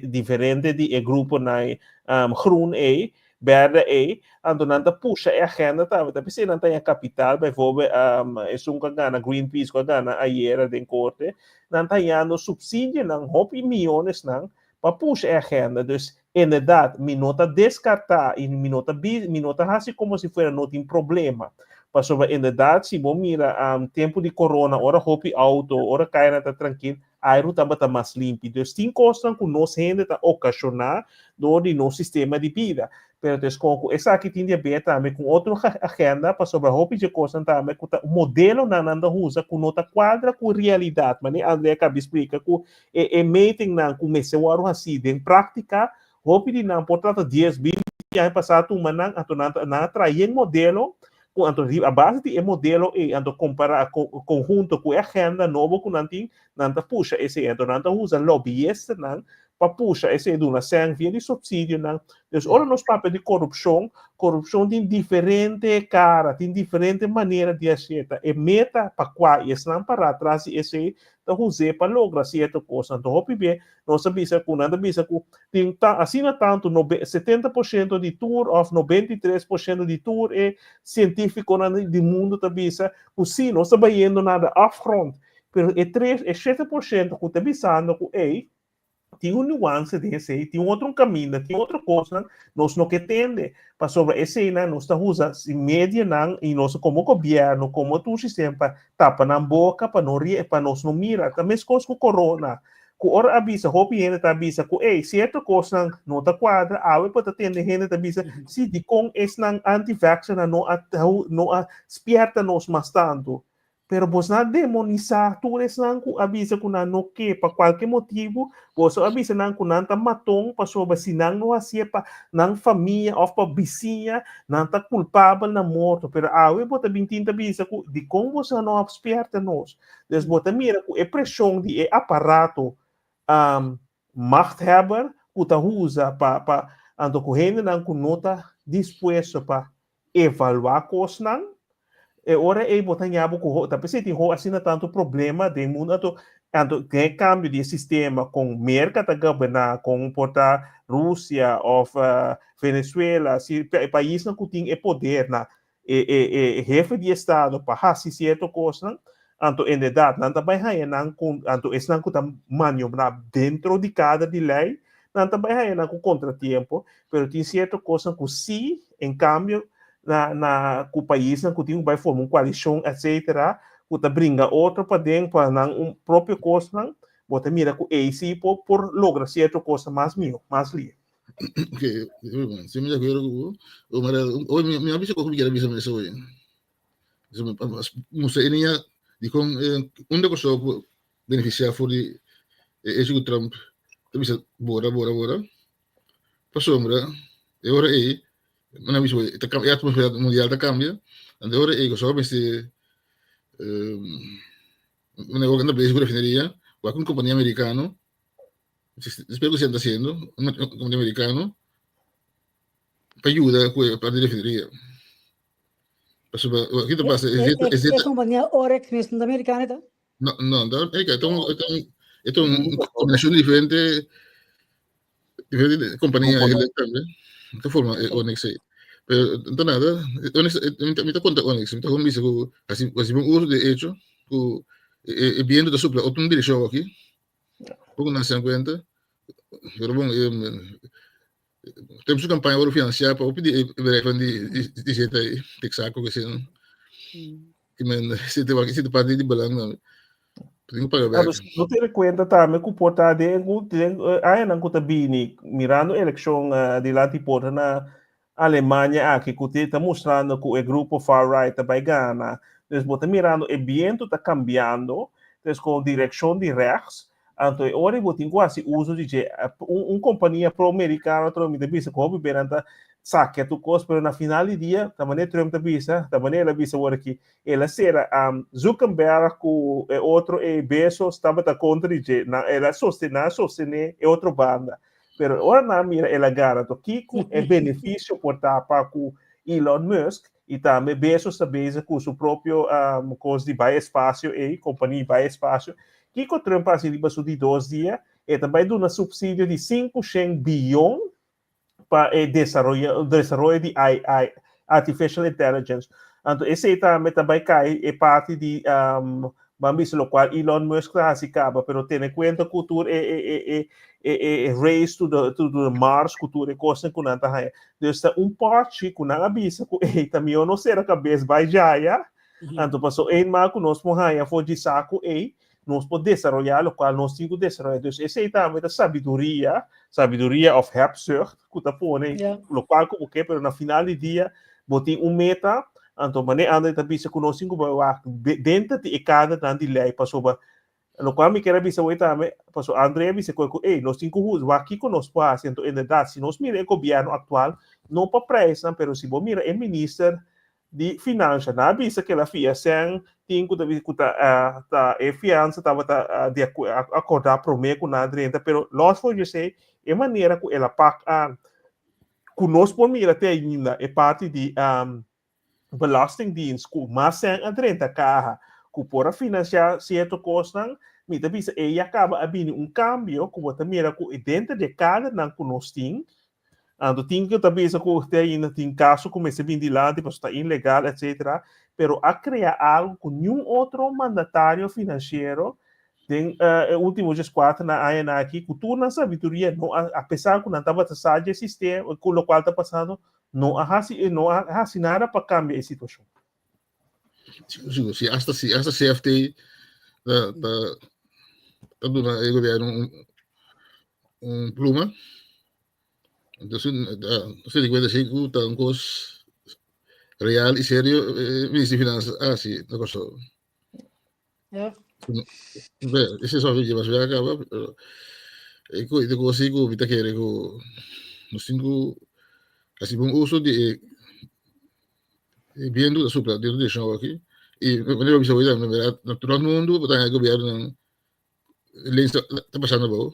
diferente di e gruponan groen ei berde ei anto nan ta pusha e agenda tambe ta p'esei nan ta haña capital bijvoorbeeld esun cu a gana Greenpeace cu a gana ayera den corte nan ta hañando subsidionan hopi miyonesnan pa pusha e agenda. Dus, inderdaad, mi no ta deskartá i mi no ta bi, mi no ta hasi komo si fuera no tin problema. Pasobra inderdaad, si bo mira tempu di corona, ora hopi auto, ora kayanan ta trankil, airu tabata mas limpi. Dus tin kosnan ku nos hende ta okashoná dor di nos sistema di bida. Pero ta eskon ku esaki tin di haber tambe ku un otro agenda, pasobra hopi dje kosnan tambe ku ta modelonan nan ta usa ku no ta kuadra ku realidat. Manera André a kaba di splika ku E e meetingnan ku mester wòrdu hasí den práktika, hopi di nan por trata dies, binti aña pasá tuma nan, anto nan ta nan a trae yen modelo ku anto riba a base di e modelo ei anto kompará konhunto ku e agenda nobo ku nan tin, nan ta pusha esei. Anto nan ta usa lobbyistanan pa pusha esei, duna sèn via di supsidionan. Dus ora nos papia di korupshon, korupshon tin diferente kara, tin diferente manera di hasié. Ta e meta pa kua i esnan pará tras di esei ta us'é pa logra sierto kosnan. Anto hopi be nos a bisa ku nan ta bisa ku tin ta asina tantu nobe 70% di tur òf 93% di tur e sientífikonan di mundu ta bisa ku sí nos ta bayendo na de afgrond, pero e tres e 7% ku ta bisando ku ey tin un nuanse den esei, tin otro un kaminda, tin otro kosnan nos no ke tende, pasobra eseinan nos ta usa medianan i nos komo gobièrnu, komo tur sistema pa tapa nan boka pa no rie, pa nos no mira. Ta meskos ku korona, ku ora a bisa hopi hende ta bisa ku ey sierto kosnan no ta kuadra, awe bo ta tende hende ta bisa si dikon esnan anti-vaxxernan no a no a spièrta nos mas tantu. Pero bosnan a demonisá tur esnan ku a bisa ku nan no ke pa kualke motibu, boso a bisa nan ku nan ta maton pasobra si nan no hasié pa nan famia òf pa bisiña, nan ta kulpabel na morto. Pero awe bo ta bin tin ta bisa ku dikon boso no a spièrta nos? Dus bo ta mira ku e preshon di e aparato machthebber ku ta usa pa pa anto ku hendenan ku no ta dispuesto pa evaluá kosnan, e ora ei bo ta ña bo ku ho, ta p'esei tin ho asina tantu problema den mundu, anto anto den e kambio di e sistema kon Merka ta goberná, kon por ta Rusia òf Venezuela, si e paisnan ku tin e poder na e e e hefe di estado pa hasi sierto kosnan, anto inderdat nan ta bai haña nan ku anto esnan ku ta maniobrá dentro di kader di lei, nan ta bai haña nan ku kontratiempo, pero tin sierto kosnan ku sí, en kambio na na ku paisnan ku tin ku bai forma un koalishon etsetera, ku ta bringa otro paden pa nan un propio kosnan. Bo ta mira ku ei sí por por logra sierto kos mas mihó, mas lihe. Ok, si mi de acuerdo ku bo. O mara, oye, mi mi a bisa kos ku mi kier a bisa mes oye. Mustra e niña dikon unda Kòrsou por benefisiá for di e hecho ku Trump ta bisa bora bora bora. Pasobra e ora ei nan a bisa e atmosfera mundial ta kambia, anto e ora ei Kòrsou mester un ora nan ta bezig ku refineria wak un kompania merikano espero ku esei ta hasiendo un kompania merikano pa yuda ku e parti di refineria. Pasobra wak ta pasa e kompania Oryx mes no ta merikano ta? No no ta amerikano e ta un kombinashon di diferente diferente kompania tambe ta forma e Oryx ei. Pero no ta nada Oryx mi ta konta Oryx mi ta kon bisa ku hasi hasi bon uso di e hecho ku e biento ta supla otro direkshon aki poko nan se dan kuenta pero bon Tem su campaña word financiá pa hopi di e bedrijfnan di di zeta ei, Texaco ke esei nan. Ke men si te si te parti di belang nan tin ku paga bèk. No tene kuenta tambe ku por ta den ku den añanan ku ta bini mirando elekshon dilanti porta na Alemania aki ku ta mustrando ku e grupo far right ta bai gana. Dus bo ta mirando e bientu ta kambiando, dus ku direkshon di rechts. Anto e ora bo tin ku hasi uso di dje. Un kompania pro-merikano atrobe mi ta bisa ku hopi be nan ta sakia tur kos, pero na final di dia ta manera Trump ta bisa, ta manera el a bisa awor aki, el a sera Zuckerberg ku e otro e Bezos tabata kontra di dje, nan el a sostené, nan a sostené e otro banda. Pero ora nan a mira el a gana, anto kiko e benefisio por ta pa ku Elon Musk i tambe Bezos ta bezig ku su propio kos di bai espasio ei, kompania bai espasio. Kiko Trump a hasi riba su di dos dia? E ta bai duna supsidio di 500 biyon pa e desaroyo desaroyo di AI, Artificial Intelligence. Anto esei tambe ta bai kai e parti di Ban bisa lokual Elon Musk ta hasi kaba, pero tene kuenta ku tur e e e e e e race to the to the Mars ku tur e kosnan ku nan ta haña. Dus ta un pòchi ku nan a bisa ku ey ta mihó no sera kabes bai djaya, anto paso eenmaal ku nos por haña for dje saku ey, nos por desaroyá lokual nos tin ku desaroyá. Dus esei tambe ta sabiduria, sabiduria òf hebzucht ku ta pone lokual ku bo ke, pero na final di dia bo tin un meta. Anto manera André ta bisa ku nos tin ku bai wak denter di e kadernan di lei pasobra lokual mi kier a bisa awor tambe pasobra André a bisa ku ku ey nos tin ku hus wak kiko nos por hasi anto inderdat si nos mira e gobièrnu aktual no pa preisnan pero si bo mira e minister di finansha nan a bisa ku el a fia sèn tin ku ta bisa ku ta ta e fiansa tabata di akordá promé ku nan a drenta pero lòs for di esei e manera ku el a pak aan ku nos por mira te ainda e parti di Belastingdienst ku mas sèn a drenta kaha ku por a finansiá sierto kosnan, mi ta bisa ei ya kaba a bini un kambio ku bo ta mira ku denter di e kadernan ku nos tin, anto tin ku ta bisa ku te ainda tin kaso ku mester bini dilanti pasobra ta ilegal etcetera, pero a krea algu ku niun otro mandatario finansiero Den e último dieskuater nan añanan aki, ku tur nan sabiduria, no a, apesar ku nan tabata sa dje sistema, ku lokual ta pasando, no a hasi, no a hasi nada pa kambia e situashon. Sigur, sigur. Si hasta, si hasta CFT ta, ta, ta duna e gobierno un, un pluma, entonces, se di cuenta si ku ta un kos real y serio, eh, minister di Finanzas a hasi na Kòrsou. Ja. Be, ese so que mas bem acaba, pero e ku e ku sigo mi ta kere ku nos tin ku hasi bon uso di e e bientu ta supla den direkshon aki i manera bo bisa hoy tambe berdad na tur mundu bo ta haña gobiernonan links ta pasando abou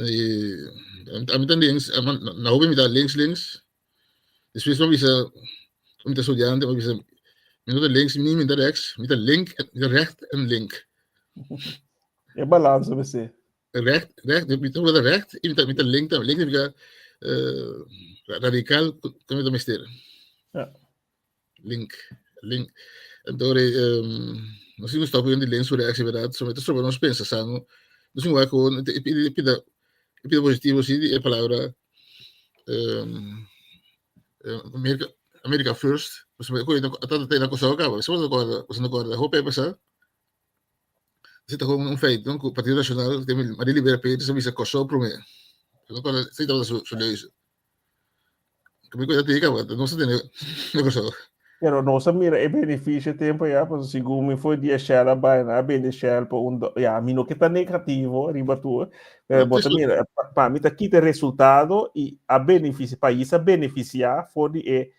i ami ta links na hopi mi ta links links Despues mi a bisa, mi ta studiante, mi a bisa, mi no ta links ni mi ta rechts, mi ta link, mi ta recht en link. E balansa mester. Recht, recht, mi ta recht i mi ta link tambe. Link significa uh, radical, ku mi ta mester. Ja. Link, link. Entonces, um, nos tin stop di links su reactie, verdad? So, mi ta stroba nos pensa sano. Nos tin wak gewoon, e pida, e pida positivo sí, di e palabra um, America, America first. Pues, me acuerdo, ta ta na cosa acaba. Eso no acorda, pues no acorda. Hope pasa. Esei ta gewoon un feit, no? Ku Partido Nacional den Maria Libera Peters a bisa Kòrsou promé. Esei tabata su su leuze. Ku mi ku ta kaba, nos a tene na Kòrsou. Pero nos a mira e beneficio tempo ya, pasobra segun mi foi dia Shell a bai, nan a bende Shell pa un do, ya, mi no ke ta negativo riba tur, pero bo ta mira, pa mi ta kita resultado i a beneficia, pais a beneficia for di e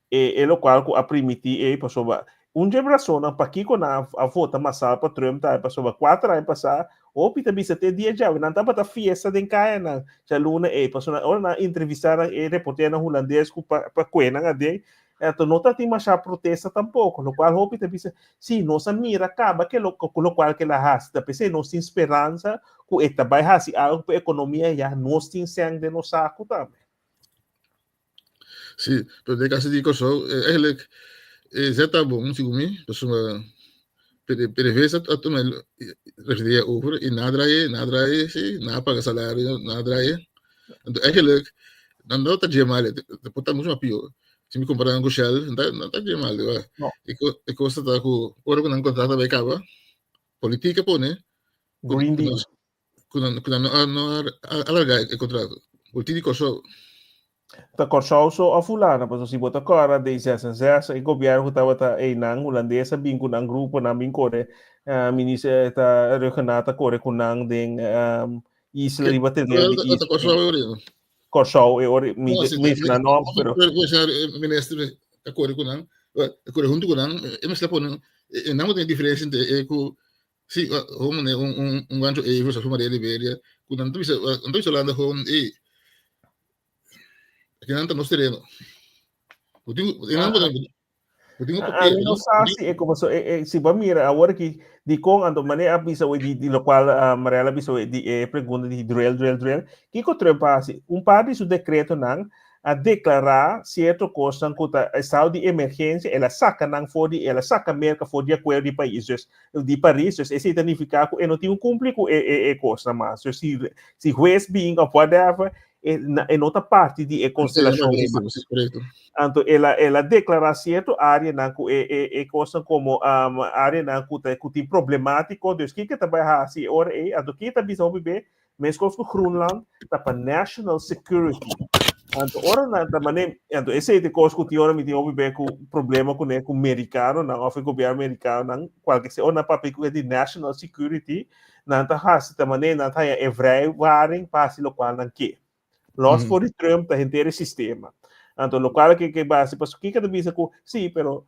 e e locual cu a primiti ei pasobra un dje rasonnan pakico nan a vota masal pa Trump ta pasobra cuater aña pasa hopi ta bisa te dia djawe nan tabata fiesta den cayanan djaluna ei pasobra ora nan a entrevista nan e reporternan hulandes cu pa pa cue nan aden Anto no ta tin masha protesta tampoco, locual hopi ta bisa, si, nos a mira caba ke lo, locual ke la haci, ta p'esei nos tin speransa cu e ta bay haci algo pa economia ya nos tin sèn den nos saco tambe. Sí, pero den caso di Kòrsou, eigenlijk e zet ta bon, segun mi, pasobra PDVSA a tuma e refineria over i nan a draai, nan a draai, sí, nan a paga salario, nan a draai. Anto eigenlijk nan no ta dje mal, e por ta mucho mas pior. Si mi compara nan cu Shell, nan ta nan ta dje mal, di wak. No. E co e cosa ta cu ora cu nan contrato a bay caba, politica pone cu Green cu Deal. nos cu nan cu nan no a no a alarga e contrato. Politica di Kòrsou. Ta Kòrsou so òf Hulanda? Pasobra si bo ta kòrda den 66 e gobièrnu ku tabata einan hulandes a bin ku nan gruponan bin kore minister ta Rhuggenaath a kore ku nan den isla riba tereno di isla. Kòrsou e ora. Kòrsou e ora mi menshoná nòmber pero. Minister a kore ku nan a kore huntu ku nan e mester a pone e nan bo tin e diferensia entre e ku si gewoon manera un un un gancho Evers of Maria Liberia ku nan ta bisa nan ta bisa Hulanda gewoon ey aki nan ta nos tereno. Bo tin ku nan bo tin ku papia. Ami no sa si e como so e si bo mira awor aki dikon anto manera a bisa di di lokual Mariela a bisa di e pregunta di drill drill drill kiko Trump a hasi un par di su dekretonan a deklará sierto kosnan ku ta estado di emergensia el a saka nan for di el a saka Merka for di akuerdo di pais dus di Paris dus esei ta nifiká ku e no tin ku kumpli ku e e e kosnan mas dus si si hues bin òf whatever e e no ta parti di e konstelashon ei mas. Anto el a el a deklará sierto áreanan ku e e e kosnan komo áreanan ku ta ku tin problemátiko dus kiko e ta bai hasi e ora ei anto kiko e ta bisa hopi be Meskos ku Groenland ta pa national security. Anto ora nan ta mane, anto esei ta e kos ku tin ora mi tin hopi be ku problema kuné ku merikanonan òf e gobièrnu merikanonan, kualke sea, ora nan papia ku e di national security, nan ta hasi ta mane nan ta haña e vrijwaring pa hasi lokual nan ke. Los for di Trump ta henter e sistema. Anto lokual ke ke base pasobra kiko ta bisa ku si pero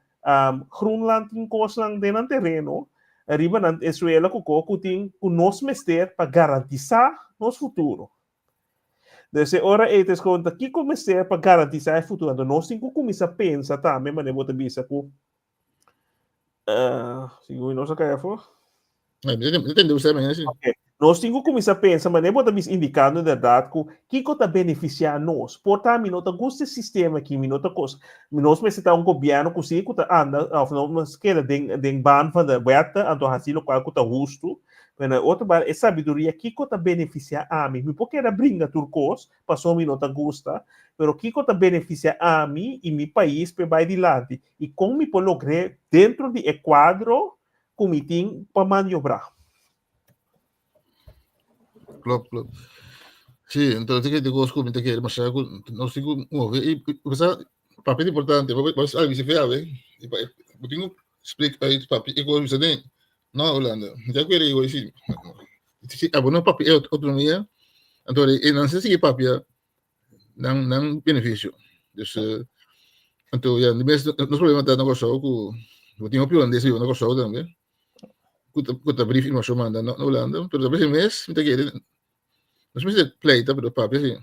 Groenland tin kosnan den nan tereno riba nan e suela ku ko ku tin ku nos mester pa garantisá nos futuro. Dus e ora ei ta eskonta kiko mester pa garantisá e futuro. Anto nos tin ku kuminsá pensa tambe manera bo ta bisa ku Sigur nos a kai afó. Okay. Nos tin ku kuminsá pensa manera bo ta bisa indikando en bèrdat ku kiko ta benefisiá nos. Por ta mi no ta gusta e sistema aki, mi no ta kos. Nos mester ta un gobièrnu ku si ku ta anda òf no nos keda den den baan van de wet anto hasi lokual ku ta hustu. Pero na e otro banda e sabiduria kiko ta benefisiá ami. Mi por keda bringa tur kos pasobra mi no ta gusta, pero kiko ta benefisiá ami i mi pais pa e bai dilanti i kon mi por logr'é dentro di e kuadro ku mi tin pa maniobrá. Klopt, klopt. Sí, entonces que digo, ku mi ta kere masha ku nos tin ku move i pasa papia ta importante, bo sa algo fiabe i pa bo tin ku spreek uit papia i ku bisa den no Hulanda. Mi ta kere i si si abo no papia e autonomia anto e nan si sigui papia nan nan beneficio. Dus anto ya, nos problema ta na Kòrsou ku bo tin hopi holandés biba na Kòrsou tambe ku ta ku ta brief informashon manda na Hulanda, pero ta parece mes mi ta kere nos mester pleita pero papia si.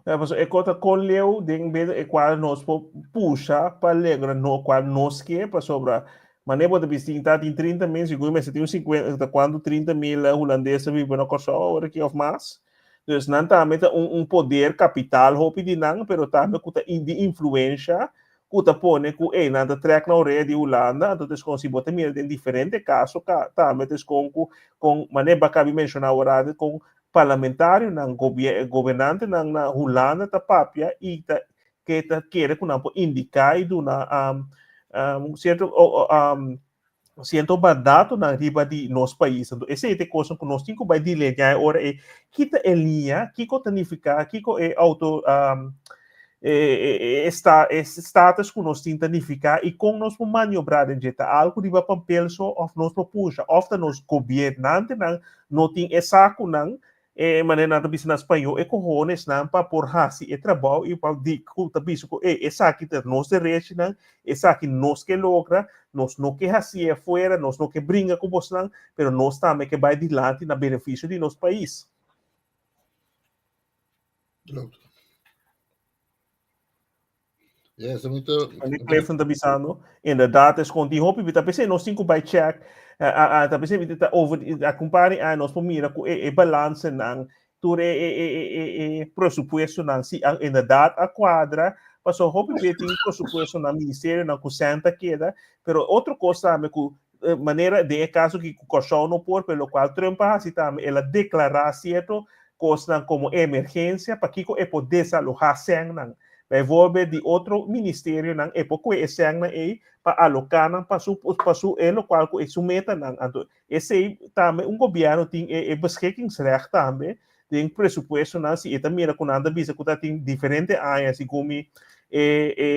Ja, pasobra e kos ta kon leu den bes e kual nos por pusha pa logra no kual nos ke pasobra manera bo ta bisti tin ta tin 30 mil sigur mester tin un 50 ta kuantu 30 mil hulandes ta biba na Kòrsou awor aki òf mas. Dus nan tambe ta un un poder kapital hopi di nan, pero tambe ku ta di influensha ku ta pone ku ey nan ta trek na orea di Hulanda, anto ta eskon si bo ta mira den diferente kaso ka tambe ta eskon ku kon manera bo a kabi menshoná awor kon parlamentarionan gobernantenan na Hulanda ta papia i ta ke ta kere ku nan por indiká i duna sierto. Siento mandatonan riba di nos pais. Anto esei ta e kosnan ku nos tin ku bai delineá e ora ei. Ki ta e liña? Kiko ta nifiká? Kiko e outo e e e status ku nos tin ta nifiká i kon nos por maniobrá den dje? Ta algu riba papel so òf nos por pusha? Òf ta nos gobiernantenan no tin e sakunan E manera nan ta bisa na spañó, e cojonesnan pa por hasi e trabou i pa di ku ta bisa ku ey esaki ta nos derechinan, esaki nos ke logra, nos no ke hasié afuera, nos no ke bringa ku bosnan, pero nos tambe ke bai dilanti na benefisio di nos pais. Klopt. Yes, ta muito. Andy Clifton ta bisando, inderdaad, es kon tin hopi bita pese nos tin ku bai check, a a ta pese bita ta over a kumpari a nos por mira ku e e balance nan, tur e e e e e presupuesto nan si a inderdaad a kuadra, paso hopi be tin presupuesto nan ministerio nan ku sèn ta keda, pero otro kos tambe ku manera den e kaso ki ku Kòrsou no por, pero lokual Trump a hasi tambe el a deklará sierto kosnan komo emergensia pakiko e por desalohá sènnan. Bijvoorbeeld di otro ministerionan e por kue e sènnan ei pa aloká nan pa su pa su e lokual ku e su metanan. Anto esei tambe un gobièrnu tin e e beschikkingsrecht tambe den presupuestonan si e ta mira ku nan ta bisa ku ta tin diferente aña segun mi e e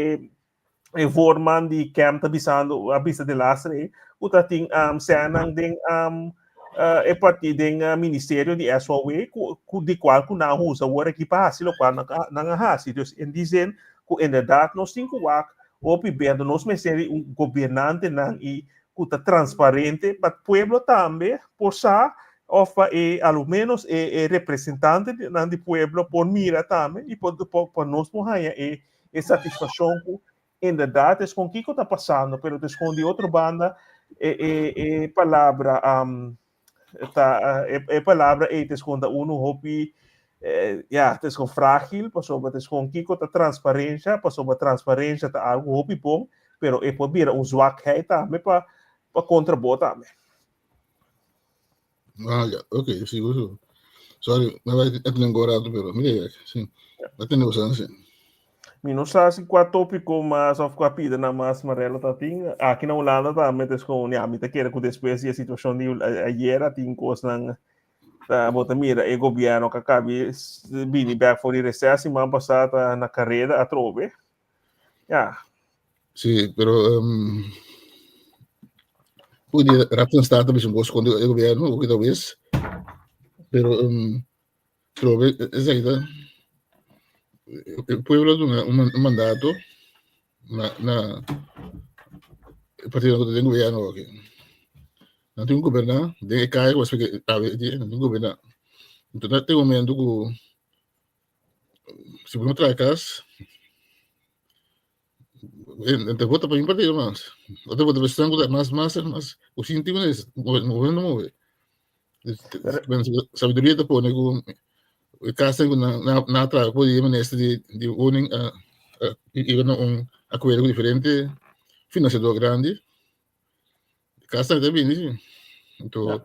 e voorman di KEM ta bisando a bisa de laatste ei ku ta tin um, sènnan den um, uh, e parti den uh, ministerio di SOW ku, ku di kual ku nan usa awor aki pa hasi lokual nan, nan a hasi. Dus in die zin ku inderdaad nos tin ku wak hopi bendo nos mester di un gobernantenan i ku ta transparente pa pueblo tambe por sa of pa e a lo menos e, e representante nan di pueblo por mira tambe i por, por, por nos por haña e e satisfaccion cu inderdaad es con kico ta pasando, pero descon di otro banda e, e, e palabra um, ta, e, e palabra ei descon ta uno hopi eh, ja, descon frágil, pasobra descon kico ta transparencia, pasobra transparencia ta algo hopi bon, pero e por bira un zwakheid tambe pa pa contra bo tambe. Ah, ja, oké, sí, goed. Sorry, maar wij het een gorato, pero mira, sí. Wat ten usan, sí. Mi no sa si kua tópiko mas of kua pida na mas Marelo ta tin. Aki na Hulanda tambe ta gewoon, ja, mi ta kere ku despues di e situashon di ayera tin kosnan ta bo ta mira e gobièrnu ka kabi bini bèk for di reses siman pasá ta na kareda atrobe. Ja. Sí, pero um, pudi Raad van State bisa un kos kontra e gobierno, ook dat wis. Pero um, trobe, esaki ta, e pueblo duna un, un mandato na, na e partido ku ta den gobierno aki. Nan tin ku goberná den e kaya ku awe nan tin ku goberná. Entonces na e momento ku Si bo no traha cas, te vota pa un partido mas. O te vota pa esnan ku ta mas, mas, mas. Ku sinti ku es, move no move. Sabiduria ta pone ku e casnan ku nan nan a traha por di minister di di woning a yega na un akuerdo ku diferente financiador grandi. Casnan ta bini si. Anto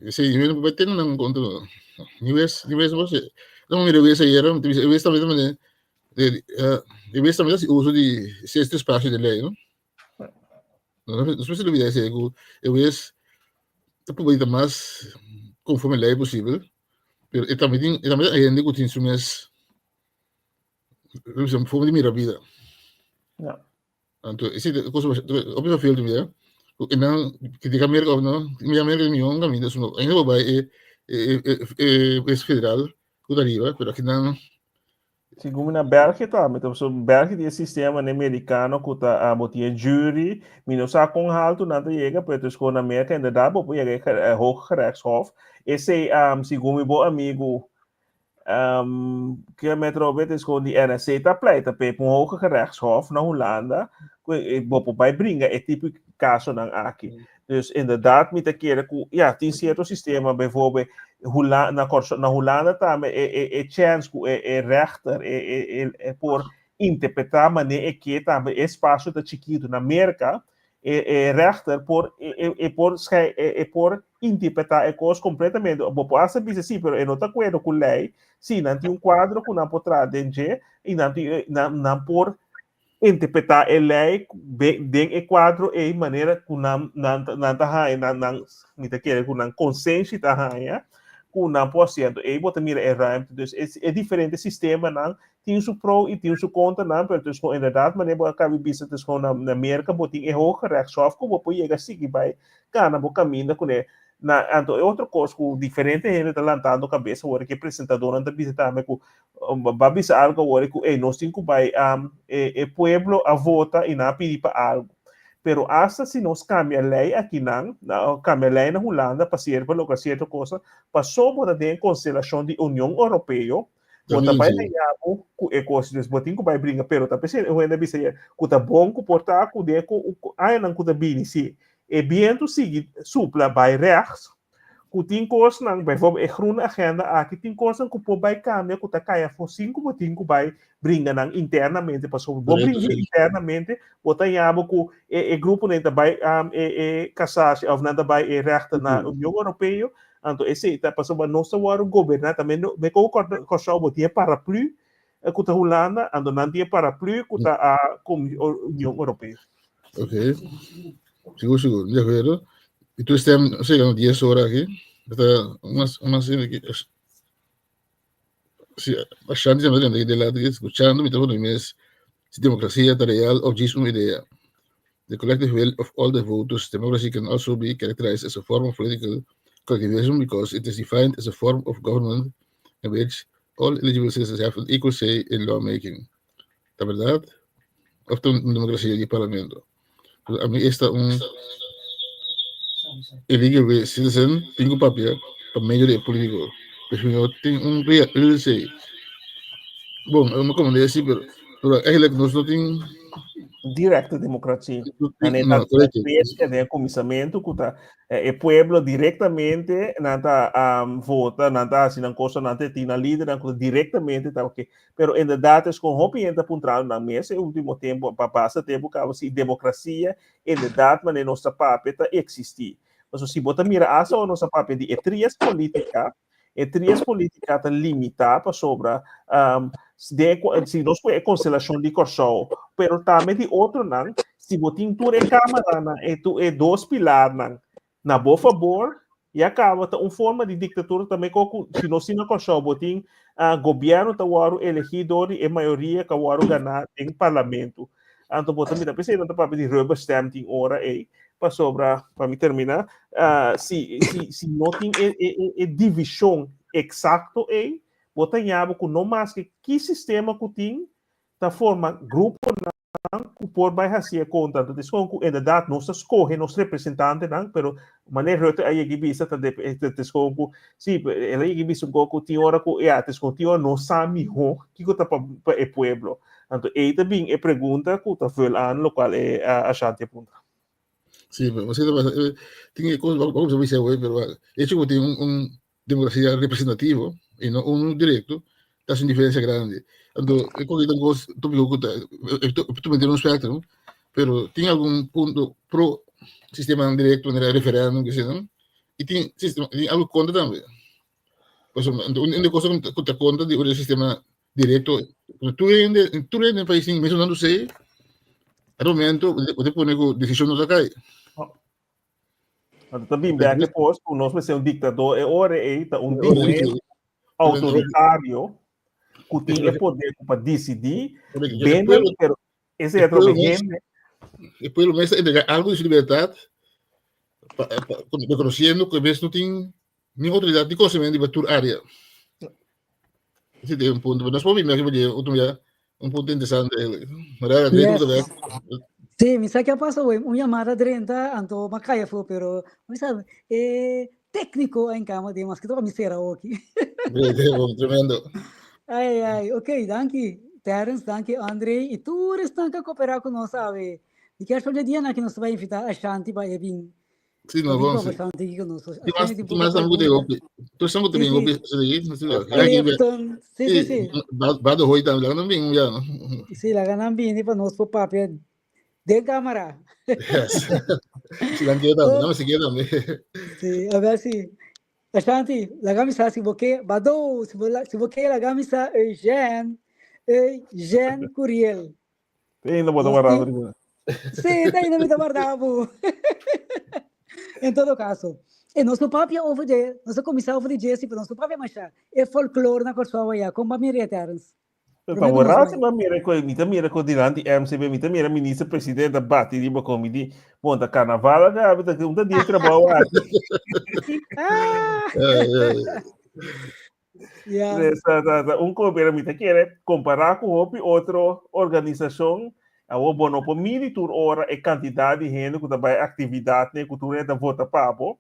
Sí, yo no puedo tener un contra. Ni ves, ni ves vos. No mira ves ayer, ves también también. De, de ves también uso de sexto espacio de ley, ¿no? No, no sé si lo voy a decir, que ves te puedo más conforme ley posible, pero también también hay gente que tiene su mes forma de mirar vida. Ja. Anto esei ta cosa hopi vervelend mira ku e nan critica Merca of no mira Merca e mion caminda so ainda bo bai e e e e federal ku ta riba pero aki nan Segun na België tambe, ta pasobra België tin e sistema ne mericano ku ta bo tin e jury, mi no sa kon haltu nan ta yega, pero ta skor na Merca inderdaad bo por yega e Hooggerechtshof. Esei segun mi bo amigu Um, ke metro bet is gewoon die NSC ta pleita pe un hoge gerechtshof na Hulanda, ku e bo por bai bringa e tipo kasonan aki. Dus inderdaad mi ta kere ku ja, tin cierto sistema, bijvoorbeeld Hula, na, Kòrsou, na Hulanda tambe e, e, e chance ku e, e rechter e, e, e, e por interpretá manera e ke tambe e espacio ta chikitu. Na Merka e, e rechter por e, e, e por schei, e, e por interpretá e kos kompletamente. Bo por hasta bisa sí, pero e no ta akuerdo ku lei. Sí, nan tin un kuadro ku nan por traha den dje i nan tin nan, nan por interpretá e lei den e kuadro ei manera ku nan nan nan ta haña nan nan mi ta kere ku nan konsenshi ta haña ku nan por hasi. Anto ei bo ta mira e ruimte. Dus e e diferente sistemanan tin su pro i tin su kontranan, pero dus kon inderdaad manera bo a kaba di bisa dus kon na na Merka bo tin e hooggerechtshof ku bo por yega sigui bai kana bo kaminda kuné. Na anto e otro kos ku diferente hende ta lantando kabes awor ku e presentadónan ta bisa tambe ku ba bisa algu awor ku ey nos tin ku bai e e pueblo a vota i nan a pidi pa algu. Pero asta si nos kambia lei akinan, kambia lei na Hulanda pa sierto pa logra sierto kosa, paso bo ta den e konstelashon di Union Europeo, bo ta bai haña bo ku e kos. Dus bo tin ku bai bringa, pero ta p'esei e hende a bisa ayer ku ta bon ku por ta ku den e añanan ku ta bini si e bientu sigui supla bai rechts, ku tin kosnan, bijvoorbeeld e groene agenda aki, tin kosnan ku por bai kambia ku ta kai afó sin ku bo tin ku bai bringa nan internamente, pasobra bo bringa internamente bo ta yama ku e e gruponan ta bai e e casatie òf nan ta bai e rechter na Union Europeo, anto esei ta pasobra nos ta wòrdu goberná tambe me komo Kòrsou bo tin e paraplu ku ta Hulanda, anto nan tin e paraplu ku ta Union Europeo. Ok, sigur sigur, di akuerdo. I tur stem, no sé, 10 ora aki. Ta unas unas si Ashanti se me de lado escuchando mi teléfono mes si democracia ta real of djis un idea. The collective will of all the voters, democracy can also be characterized as a form of political collectivism because it is defined as a form of government in which all eligible citizens have an equal say in lawmaking. Ta berdad? Of ta un democracia di parlamento? Ami esta un eligible citizen tin ku papia pa medio di e politico. Pues mi no tin un real say. Bon, mi komprende si, pero pero eigenlijk nos no tin Directe democratie. No, correcto. Den kuminsamentu ku ta e pueblo directamente nan ta um, vota, nan ta hasi nan cosa, nan ta tin nan lider, nan ku directamente ta oké. Pero inderdaad es kon hopi hende ta puntrando nan mes e ultimo tempo, pa basta tempo kaba si demokrasia inderdaad manera nos ta papia ta eksistí. Pasobra si bo ta mira asta ora nos ta papia di e trias politica, e trias politica ta limitá pasobra um, den e, si nos pone e konstelashon di Kòrsou, pero tambe di otronan, si bo tin tur e kámaranan, e, tu, e dos pilarnan na bo fabor, ya kaba ta un forma di diktatura tambe ko ku si nos tin na Kòrsou bo tin uh, gobièrnu ta wòrdu elegí dor di e mayoria ku a wòrdu ganá den parlamento. Anto bo ta mira p'esei nan ta papia di rubber stamp tin ora ei pasobra pa mi terminá uh, si si si no tin e e e, e divishon eksakto ei bo ta yaba ku no maske ki sistema ku tin ta forma gruponan ku por bai hasi e konta. Anto ta ku inderdaad nos ta skohe nos representantenan, pero manera Rutte a yegi bisa ta de ta skohe ku si el a yegi bisa un kos ku tin ora ku ya ta skohe tin ora nos sa mihó kiko ta pa pa e pueblo. Anto ei ta bin e pregunta ku ta vul aan lokual e Ashanti a puntra. Sí, pero tin e kos bo bisa pero hecho ku tin un democracia representativo y no uno directo, ta haci un diferencia grande. Anto, e cosa tan cos tópico cu ta, tu meter un spectrum, pero tin algun punto pro sistema directo, manera referendum, que sea, y tin sistema, tin algo contra tambe. Pues, anto, un de cosa cu ta contra di un sistema directo, tur hende, tur hende en país tin mencionando sei, al momento, bo te pone cu decision no ta cai. Anto ta bin bek e pos ku nos mester un diktador e ora ei ta un dictador autoritario ku tin e poder pa disidí benen pero ese e trobe hende. E pueblo mester entrega algo di su libertad reconociendo ku e mes no tin ni autoridad ni conocimiento riba tur área. Ese ta un punto. Pero nos por bin bek riba dje otro dia un punto interesante eigenlijk. Maar daar yes. Bek. Sí, mi sa ke a pasa hoy. Un llamada drenta, anto ma cai afo, pero mi sa e técnico a encama de mas que toca mi cera oki. Tremendo. Ai ai, ok, danki Terence, danki Andre y tur esnan que coopera con nos awe. Di kier sol dia na que nos vai invita Ashanti pa e bin Sí, no, bom, sí. Ti mas sangu te hopi. Tu sangu te bin hopi, sí, sí. Sí, sí, sí. Ba de hoi tambe, laga nan bin ya. Sí, laga nan bin pa nos por papia den cámara. Yes. Si nan quiere tambe, no, si quiere tambe. Sí, a ver si. Ashanti, laga mi sa si bo ke, Bado, si bo si bo ke laga mi sa Eugène, Eugène Curiel. Te ainda bo ta guardando riba. Sí, te ainda mi ta guarda bo. En todo caso, e nos no papia over de, nos a cuminsa over de Jesse, pero nos no papia masha. E folklore na Kòrsou allá, kon ba mira Terence? Pa borracho ba mira ko, mi ta mira ko dilanti MCB, mi ta mira minister presidente a bati riba ko, mi di, bon, ta carnaval acá, mi ta un ta dia trabou aki. Ah! Yeah. Pues, ta, ta, ta un ko, pero mi ta kere kompará ku hopi otro organisashon, awor bo no por midi tur ora e kantidat di hende ku ta bai aktividatnan ku tur hende ta vota pa bo,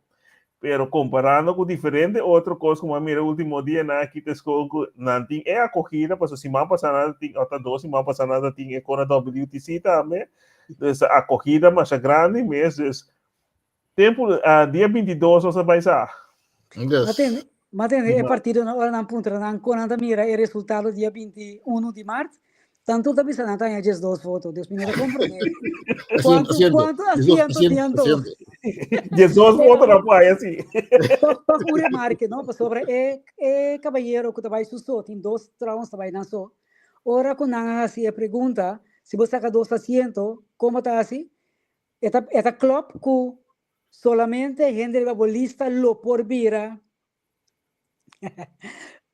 Pero comparando cu diferente otro cos cu a mira ultimo dianan aki ta escoge cu nan tin e acogida, pasobra siman pasa nan tin, ota dos siman pasa nan tin e cona WTC tambe. Dus acogida masha grandi mes, dus tempo, uh, dia 22 nos a bai sa. Yes. Maten, maten e partido na ora nan puntra nan kon nan ta mira e resultado dia 21 di maart, Tanto ta bisa nan ta haña 12 voto. Dios mi no ta comprende. Asiento, Cuanto, asiento. cuanto 12, asiento asiento, tiene to? asiento. 12 voto na por haya sí. Toch, toch un remarque, no? Pasobra e, e caballero ku ta bai su so, tin dos trouwens ta bai nan so. Ora ku nan a hasi e pregunta, si bo saka dos asiento, komo ta hasi? E ta, e ta klop ku solamente hende riba bo lista lo por bira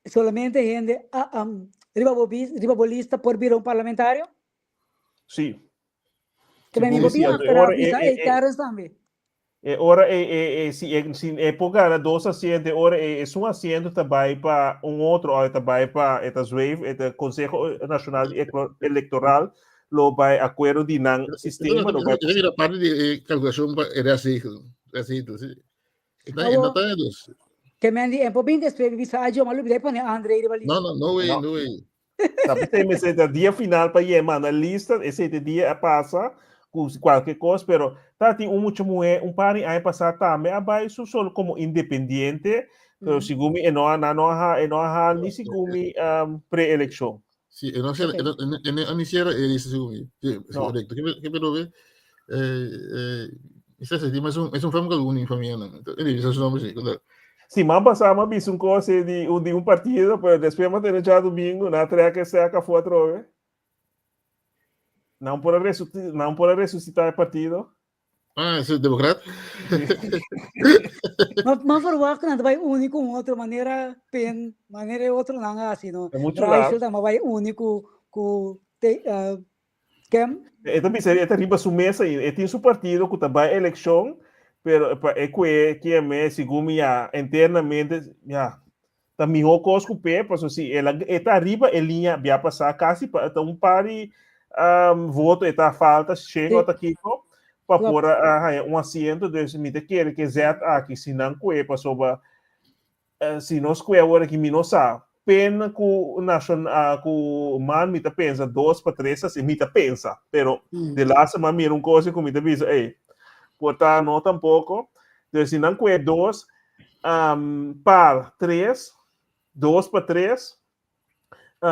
Solamente hende ah, um, riba bo riba bo lista por bira un parlamentario? Sí. Que me Sí, mi sí, achteraf ora, bisa e, e Terrence tambe. E ora e, e, e, si, e, si e por gana dos asiento, e ora e, es un asiento ta bai pa un otro, o ta bai pa e ta zweef, e ta Consejo Nacional Electoral lo bai acuerdo di nan sistema, lo bai Esa era parte di eh, calculación pa era así, así, sí. E Awo, no ta dus. ke men di empo bin después bisa ajo, ma lubida pone Andre riba No, lista. no, no way, No. no way. Sabe tem ese ta dia final pa ye manda lista, ese te dia a pasa ku cualquier cosa, pero ta tin un mucha mujer, un par de años pasá tambe a bai su solo como independiente, pero segun mi e no a na no a e no a haal ni segun mi preelección. Sí, e no hacía, Ok. e no, e no, e no iniciara e lista segun mi. Sí, sí, No. correcto. Ke pero ve, eh, eh, esa se es un, es un fam algún infamia, no. Entonces, ese es su nombre, sí, claro. Si man pasá ma bisa un cosa di un partido, pero después ma tene djadomingo, na trek e sek afó atrobe. Nan por a resuci, nan por a resucitá e partido. Ah, ese es democrat. Ma, ma verwacht nan ta bai uni ku un otro manera pen, manera e otro nan hasi, no? Ta mucho laat. Rachel ta bai uni ku ku te, uh, Kem. E ta bisa, e ta riba su mesa i e tin su partido ku ta bai elekshon, pero pa e kue kien me segun mi ya internamente ya ta mihó kos ku p'e, pasobra si el a e ta riba e liña bia pasá kasi pa ta un par di voto e ta falta shen Sí. o ta kiko pa Klopt. por a haña un asiento, dus mi ta kere ke zet aki si nan kue pasobra si nos kue awor aki mi no sa pen ku nashon ku man mi ta pensa dos pa tres asi mi ta pensa pero de laatste man mira un kos ku mi ta bisa ey por ta no tampoko dus si nan kue dos par tres dos pa tres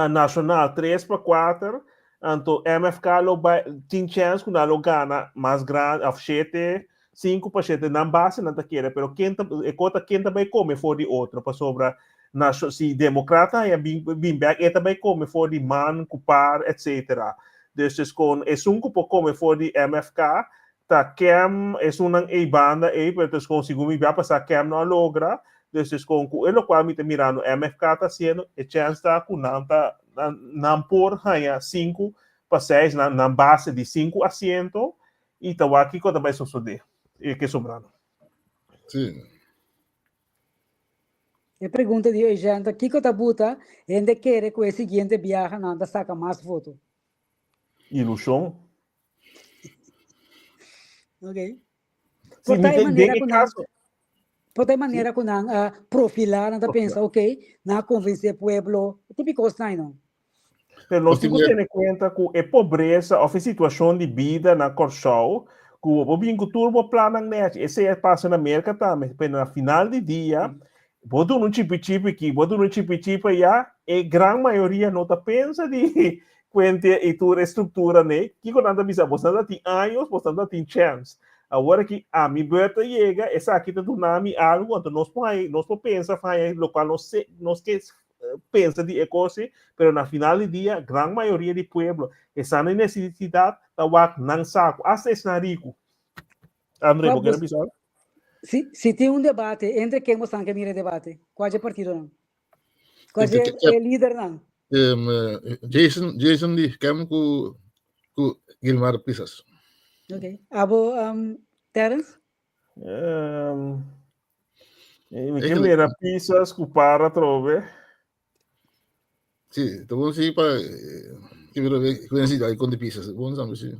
Nacional tres pa kuater, anto MFK lo bai tin chèns ku nan lo gana mas grandi òf shete, sinku pa shete, nan base nan ta kere, pero ken ta e kos ta ken ta bai kome for di otro pasobra nasho si demokrat haña bin bin bèk e ta bai kome for di man ku par etsetera. Dus dus kon esun ku por kome for di MFK ta Kem esunnan ei banda ei, pero ta skon segun mi bia pasá Kem no a logra, dus ta skon ku e lokual mi ta mirando MFK ta hasiendo, e chèns ta ku nan ta nan por haña sinku pa seis nan nan base di sinku asiento i ta wak kiko ta bai sosodé e ke sobrando. Sí. E pregunta di Eugène ta kiko ta buta hende kere ku e siguiente biaha nan ta saka mas voto? Ilushon. Ok. Sí, Por mi ta e te, manera den e ku nan, caso, por ta e sí, manera ku nan a profilá, nan ta pensa, profilá. ok, nan a konvensé pueblo, típiko esnan, no? Pero nos tin ku Posible. tene kuenta ku e pobresa òf e situashon di bida na Kòrsou, ku bo bin ku tur bo plannan nèchi, esei a pasa na Merka tambe, pero na final di dia, bo duna un chipi chipi aki, bo duna un chipi chipi ayá, e gran mayoria no ta pensa di kuente i tur e struktura nei. Kiko nan ta bisa? Bosnan ta tin años, bosnan ta tin chèns. Awor aki ami beurt a yega, esaki ta duna mi algu, anto nos por haña, nos por pensa haña lokual nos se, nos ke pensa di e kos ei, pero na final di dia gran mayoria di pueblo esnan den nesesidat ta wak nan saku, asta esnan riku. Andre, bo kere bisa? Si, si tin un debate, entre ken bo san ke mira e debate? Kua dje partidonan? Kua dje e lidernan? Jason, Jason di kem ku ku Gilmar Pisas. Ok. Abo, um, Terence? Um, mi ke mira Pisas ku para trobe. Sí, te bon sí pa que mira ku en sí con de Pisas. Bon sabe sí.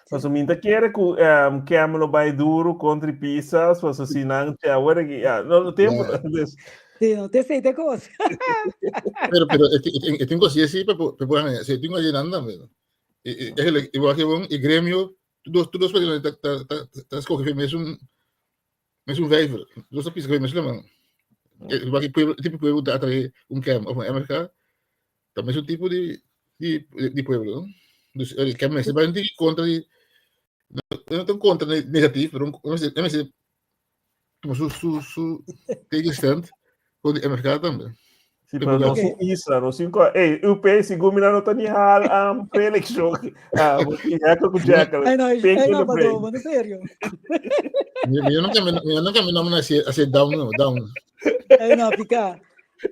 Paso mi ta kere ku um, Kem lo bai duro kontra Pisas, paso si nan te awor aki, ja, no, no tempo. Ja. Dus, Sí, no te sei te kos. Pero pero e tin kos sí pa pa pa sí tin kos nan tambe. E e eigenlijk igual que bon e gremio tu dos partidos ta ta ta ta escoge mes un vijver. Dos ta pisa mes man. Igual que pueblo tipo pueblo ta atrae un kem of un MFK. Ta mes un tipo di di di pueblo, no? Dus el kem mester bai un tiki kontra di no ta un kontra negatief, pero un mester mester tuma su su su tegenstand kon di MFK tambe. Sí, pero nos okay. isla, nos cinco. Ey, UP, segun mi no ta ni hal um, pre-election. Ah, uh, ku Jackal. Ay, no, ay, no, Padomo, no serio. Mi nunca mi nunca mi nombre así así down, no, down. Ay, no, pica.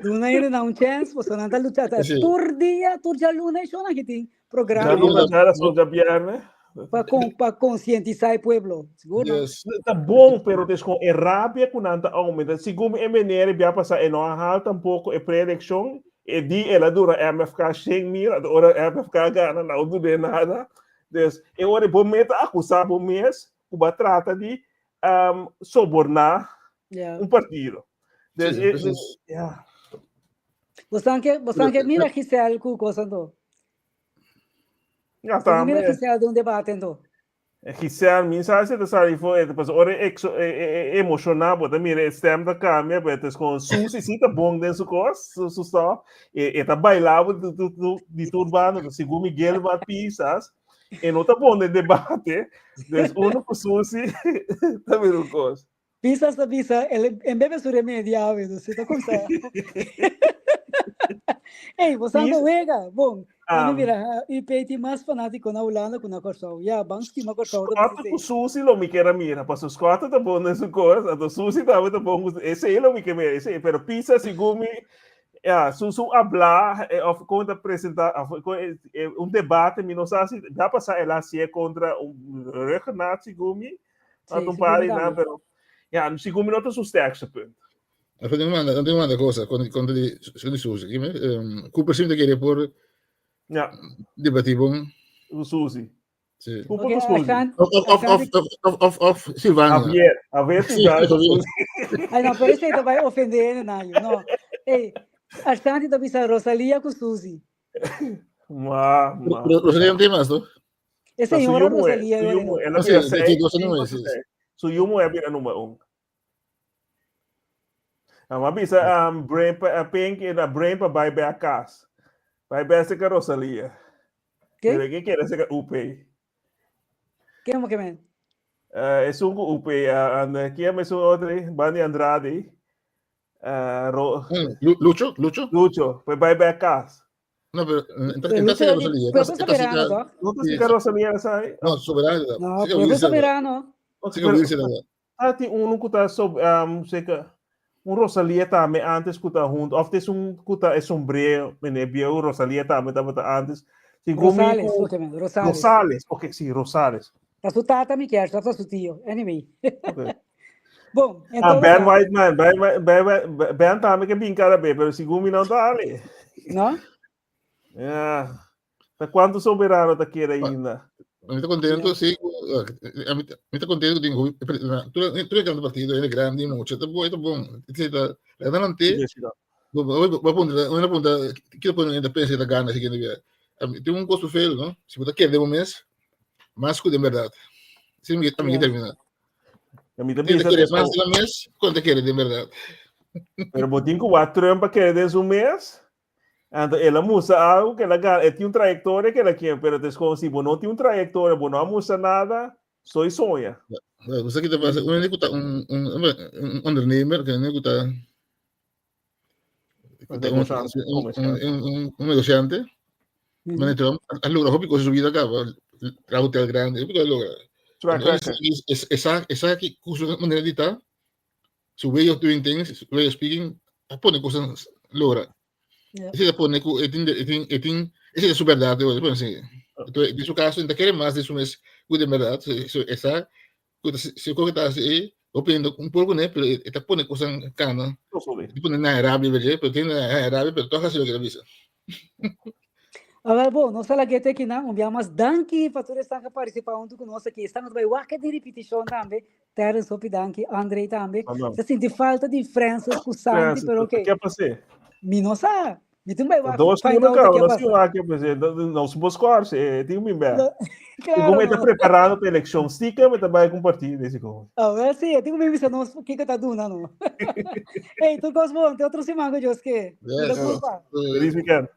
Duna hende na un chance, pasobra nan ta lucha ta Sí. tur dia, tur djaluna e shownan ki tin programa Djaluna, djarason, djabierne. pa con pa concientisa e pueblo. Sigur no? Yes. Ta bon, pero des con e rabia cu nan ta aumenta. Segun e meneer bia pasa e no a haal tampoco e pre-eleccion. E di el a dura MFK 100 mil, anto ora MFK gana no dune nada. Dus e ora bo mes ta acusa bo mes cu bo a trata di um, soborna Yeah. un partido. Dus, Sí, precies. ja. Bosan ke, bosan ke mira Giselle ku cosa anto. Ja, Bosan mira tambe. Giselle de un debate anto. Giselle, min sabe si te sali for, eh, pas ora exo, eh, eh, emocioná, bo ta mira e stem ta cambia, pero het is gewoon Susi sí ta bon den su kos, su, su stop, e, e ta bailabo di, di, di, di tur banda, dus segun Miguel va pisas, e no ta bon den debate, dus uno ku Susi ta mira un kos. Bisa sa bisa, el en bebe su remedio awe, dus ta kumsa. Ey, bo santo wega, bon. Um, mira, UP tin mas fanátiko na Hulanda ku na Kòrsou. Ja, ban stima Kòrsou. Scott ku Susi lo mi kera mira, paso Scott ta bon den su kos, anto Susi tambe ta bon ku esei lo mi ke mira, esei, pero Pisa segun mi, ja, su su habla eh, of kon ta presenta of kon, eh, eh, un debate mi no sa si da pasa el a hasié kontra un Ruggenaath segun mi. Sí, Had un sí, paar tambe. na, pero ja, segun mi no ta su sterkste punt. Even tengo manda, tengo manda cosa con con di con di Susi. Dime, Cooper siempre quiere por Ja, debatir bon. Susi. Sí. Cooper Ok, ku Susi. Ashanti, Of of of Ashanti, of of of, of Silvania. Javier, Javier Sí, Silvania ku Javier. Susi. Ay, no, pero ese te vai ofender, Nayo. No. Ey, Ashanti ta bisa Rosalía ku Susi. Ma, ma. Rosalía no tiene más, ¿no? E Su señora yu muhé, Rosalía su yu Lorena. muhé, el a Ah, sí, bira sí, seis, dos cinco, número, sí. seis. Su yu muhé a bira number un. Ah, ma bisa um, brain pa, uh, Pink na brain pa bai bek kas. Bai bek seka Rosalía. Ke? Pero ke kere seka UP. Ke mo ke men? Uh, esun ku UP, uh, and, uh, kie me esun otro, Bandi Andrade. Uh, Ro, Lucho, Lucho? Lucho, pa bai bek kas. No, pero Pero entonces Lucho, Rosalía. Pueblo Soberano, toch? No ta sika Rosalía, sabe? No, soberano. No, Pueblo Soberano. Sí, pero, Ah, tin uno ku ta so, um, seka, un Rosalía tambe antes ku ta junto, of tes un ku ta e sombrero, mene bieu Rosalía tambe tabata antes. Sin Rosales, ok, man, Rosales. Rosales, ok, sí, Rosales. Ta su tata mi kier, ta su tío. Anyway. Okay. Bom, en Ah, todo Ben caso, Whiteman, Ben, Ben, Ben, Ben tambe ke bin cada be, pero segun mi no ta ali. No? Ja. Ta cuanto soberano ta kere ainda? Mi ta contento, sí. A mi mi ta contento que tengo tu tu partido é grande mucho, ta bom, ta bom. Etcétera. La adelante, voy a poner una punta, quiero poner en la prensa de gana, así que tengo un costo feo, ¿no? Si puta quer de un mes, más que de verdad. Sí, mi a mi termina. A mi ta Ti bisa quer des más de un mes, ¿cuánto quiere de verdad? Pero bo tin ku wak Trump a kere den su mes. Anto el a mustra algo que el a gana. El tin un trayectoria que el a kier, pero es como si bo no tin un trayectoria, bo no a mustra nada, soy soña. Bueno, pues aquí te pasa, un un, un, un ondernemer que Un negociante, Manera Trump a logra hopi cosas su vida acá, traha hotel grande, hopi cosa logra. Esa esa ki su manera di ta, su way of doing things, su way of speaking, a pone cosas logra. Ese ta pone ku e tin e tin e tin ese ta su berdad, bueno, si. Entonces, den su caso, ta kere mas de su mes ku de berdad, esa ku ta si ku ta hasi e hopi hende un por kuné, pero e ta pone cosnan kana. E ta pone nan rabia, pero tin nan rabia, pero toch hasi loke ta bisa. Awel bo, nos ta laga te akinan. Un bia mas danki pa tur esnan ku a partisipá huntu ku nos aki. Esnan ku ta bai wak di ripitishon tambe. Terence, hopi danki. André tambe. Ta sinti falta di Francis ku Santi, pero oké. Ke pasé? Mi no sa. Mi tin bai wak. Dos find out ke pasa. No ke pasé. No se bos kors, tin mi bè. Claro. Como está preparando pa eleccion, stiekem me ta bai con partido ese como. Awel sí, tin mi bisa nos kiko ta duna no. Hey, tur kos bon, te otro siman ku Dios ke. Yes. Cuida kurpa. Feliz weekend.